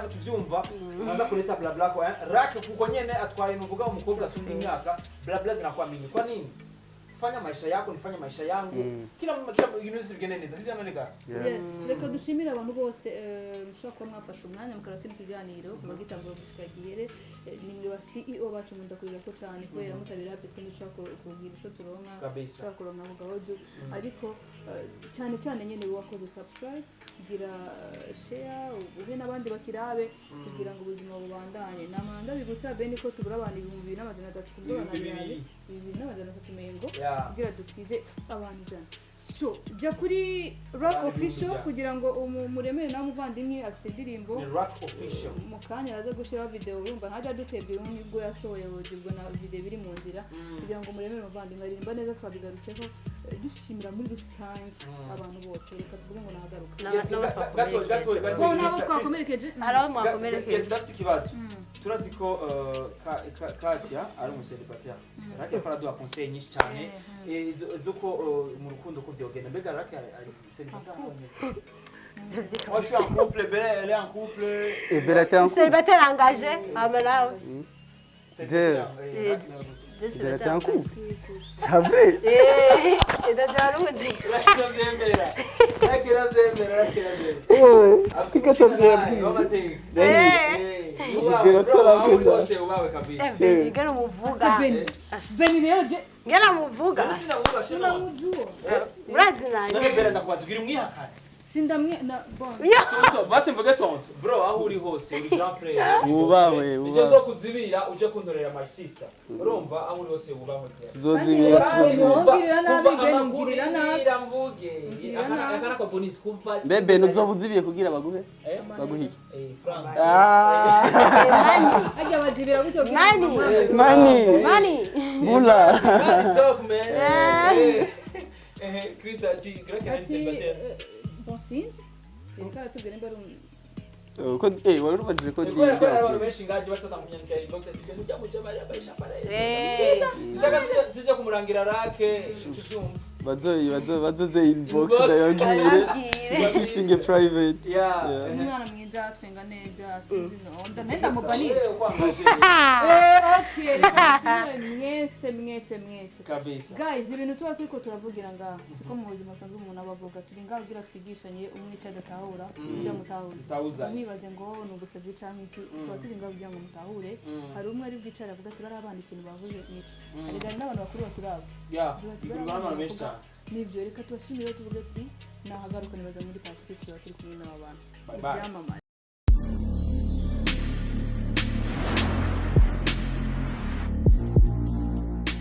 tuvyumva unaanza kuleta bla bla kwa Rake kuko nyene atwaye, nuvuga umukobwa asumba imyaka, bla bla zinakuwa mingi. Kwa nini? Fanya maisha yako, nifanye maisha yangu, kila ibintu bigende neza, sivyo none ga? Yes, reka dushimire abantu bose mushobora kuba mwafashe umwanya mukora kino kiganiro kuva gitangura gushika gihere. Ni mwe ba CEO bacu, munda ko cyane kubera mutabirabye twe ndushobora kugira ico turonka. Kabisa. Ushobora kuronka ku gahozo, ariko cyane cyane nyene wowe wakoze subscribe, kugira share, uhe n'abandi bakirabe kugira ngo ubuzima bubandanye. Namanda bibutsa Beni ko tubura abantu 2300 kugira Ibihumbi bibiri. 2300 mengo kugira dutwize abantu 100. So jya kuri Rock Abantu Official 100,000. kugira ngo muremere nawe umuvandimwe afise indirimbo. Ni Rock Official. Mu kanya araza gushyiraho video, urumva ntajya adutebye ubwo yasohoye ubwo na video biri mu nzira, kugira ngo muremere umuvandimwe aririmba neza. Twabigarutseho. Dushimira muri rusange abantu bose. Reka tuvuge ngo nahagaruka. Yes, N'abo gato, gato. Bo nabo Krista- twakomerekeje. Hari abo Yes, mwakomerekeje. ndafise ikibazo. Turazi ko Katia ari umuselibateri. Rake ko araduha conseil nyinshi cyane z'uko mu rukundo ko vyogenda. Mbega Rake ari célibataire? Moi je suis en couple, Bella elle est en couple. Et Bella, t'es en couple? Célibataire engagé, hama nawe? Célibataire, Eh, Rake- Je Bella, t'es en couple? C'est vrai? Ndabyara umuzi. Rake iravyemera. Rake iravyemera, Rake iravyemera. Ouais. Kika tavyabwiye. Bella twaravuze. Bose ubawe kabisa. Ngera umuvuga. Ase Beni, Beni rero je Ngera muvuga. None sinamwubashe none. unamujua. Urazi nanjye. None Bella, ndakubaza, ugira umwihakane? Sindamwe na bon. Tonto, basi mvuge tonto. Bro, aho uri hose, uri grand frère. Wubahwe, Nije wubahwe. nzokuzibira uje kuntorera my sister. Urumva aho uri hose wubahwe. Tuzozibira. Kandi tuzozibira. ungirira nabi, Kuva Ben, amakuru ungirira nabi. yinjira mvuge. Ungirira Akana nabi. akana ka bonus kuva. Mbe Ben uzoba uzibiye kugira baguhe? Eh? Baguhe iki? Eh, Frank. Ah, Hajya bazibira gutyo kugira Mani. ngo bamwambe. Mani. Mani. Mula. Money talk, man. Eh, eh, Krista ati grand Ati célibataire. bon, sinzi. Yeriko aratubwira nimba ari Ko wari ubajije ko Kubera ko hari abantu di. benshi ngaje batata mu nyandika inbox ati genda ujya muja bari abayishambara. Eh. Sishaka sija kumurangira rake tuvyumva. Bazoyi bazo bazoze inbox Inbox. ndayabwire. Abwire. Keeping it private. Yeah. Yeah. umwana mwiza, twenga neza, sinzi no ndamenda mubanire. Eh, kwangaje. Okay, reka nshimire mwese mwese mwese. Kabisa. Guys, ibintu tuba turiko turavugira ngaha siko mu buzima busanzwe umuntu aba avuga. Turi ngaha kugira twigishanye, umwe icyo adatahura undi amutahuza. Tutahuzanye. Mwibaze ngo ni ugusazi canke iki, tuba turi ngaha kugira ngo mutahure. Hari umwe ari bwicare avuga ati bariya bana ikintu bavuze nico. Erega hari n'abantu bakuru baturaba. Yeah. Bigurwa n'abantu benshi cyane. Nibyo, reka tubashimire, tuvuge ati nahagaruka nibaza muri Patrick tuba turi kumwe n'aba bantu Bye bye. ibyamamare.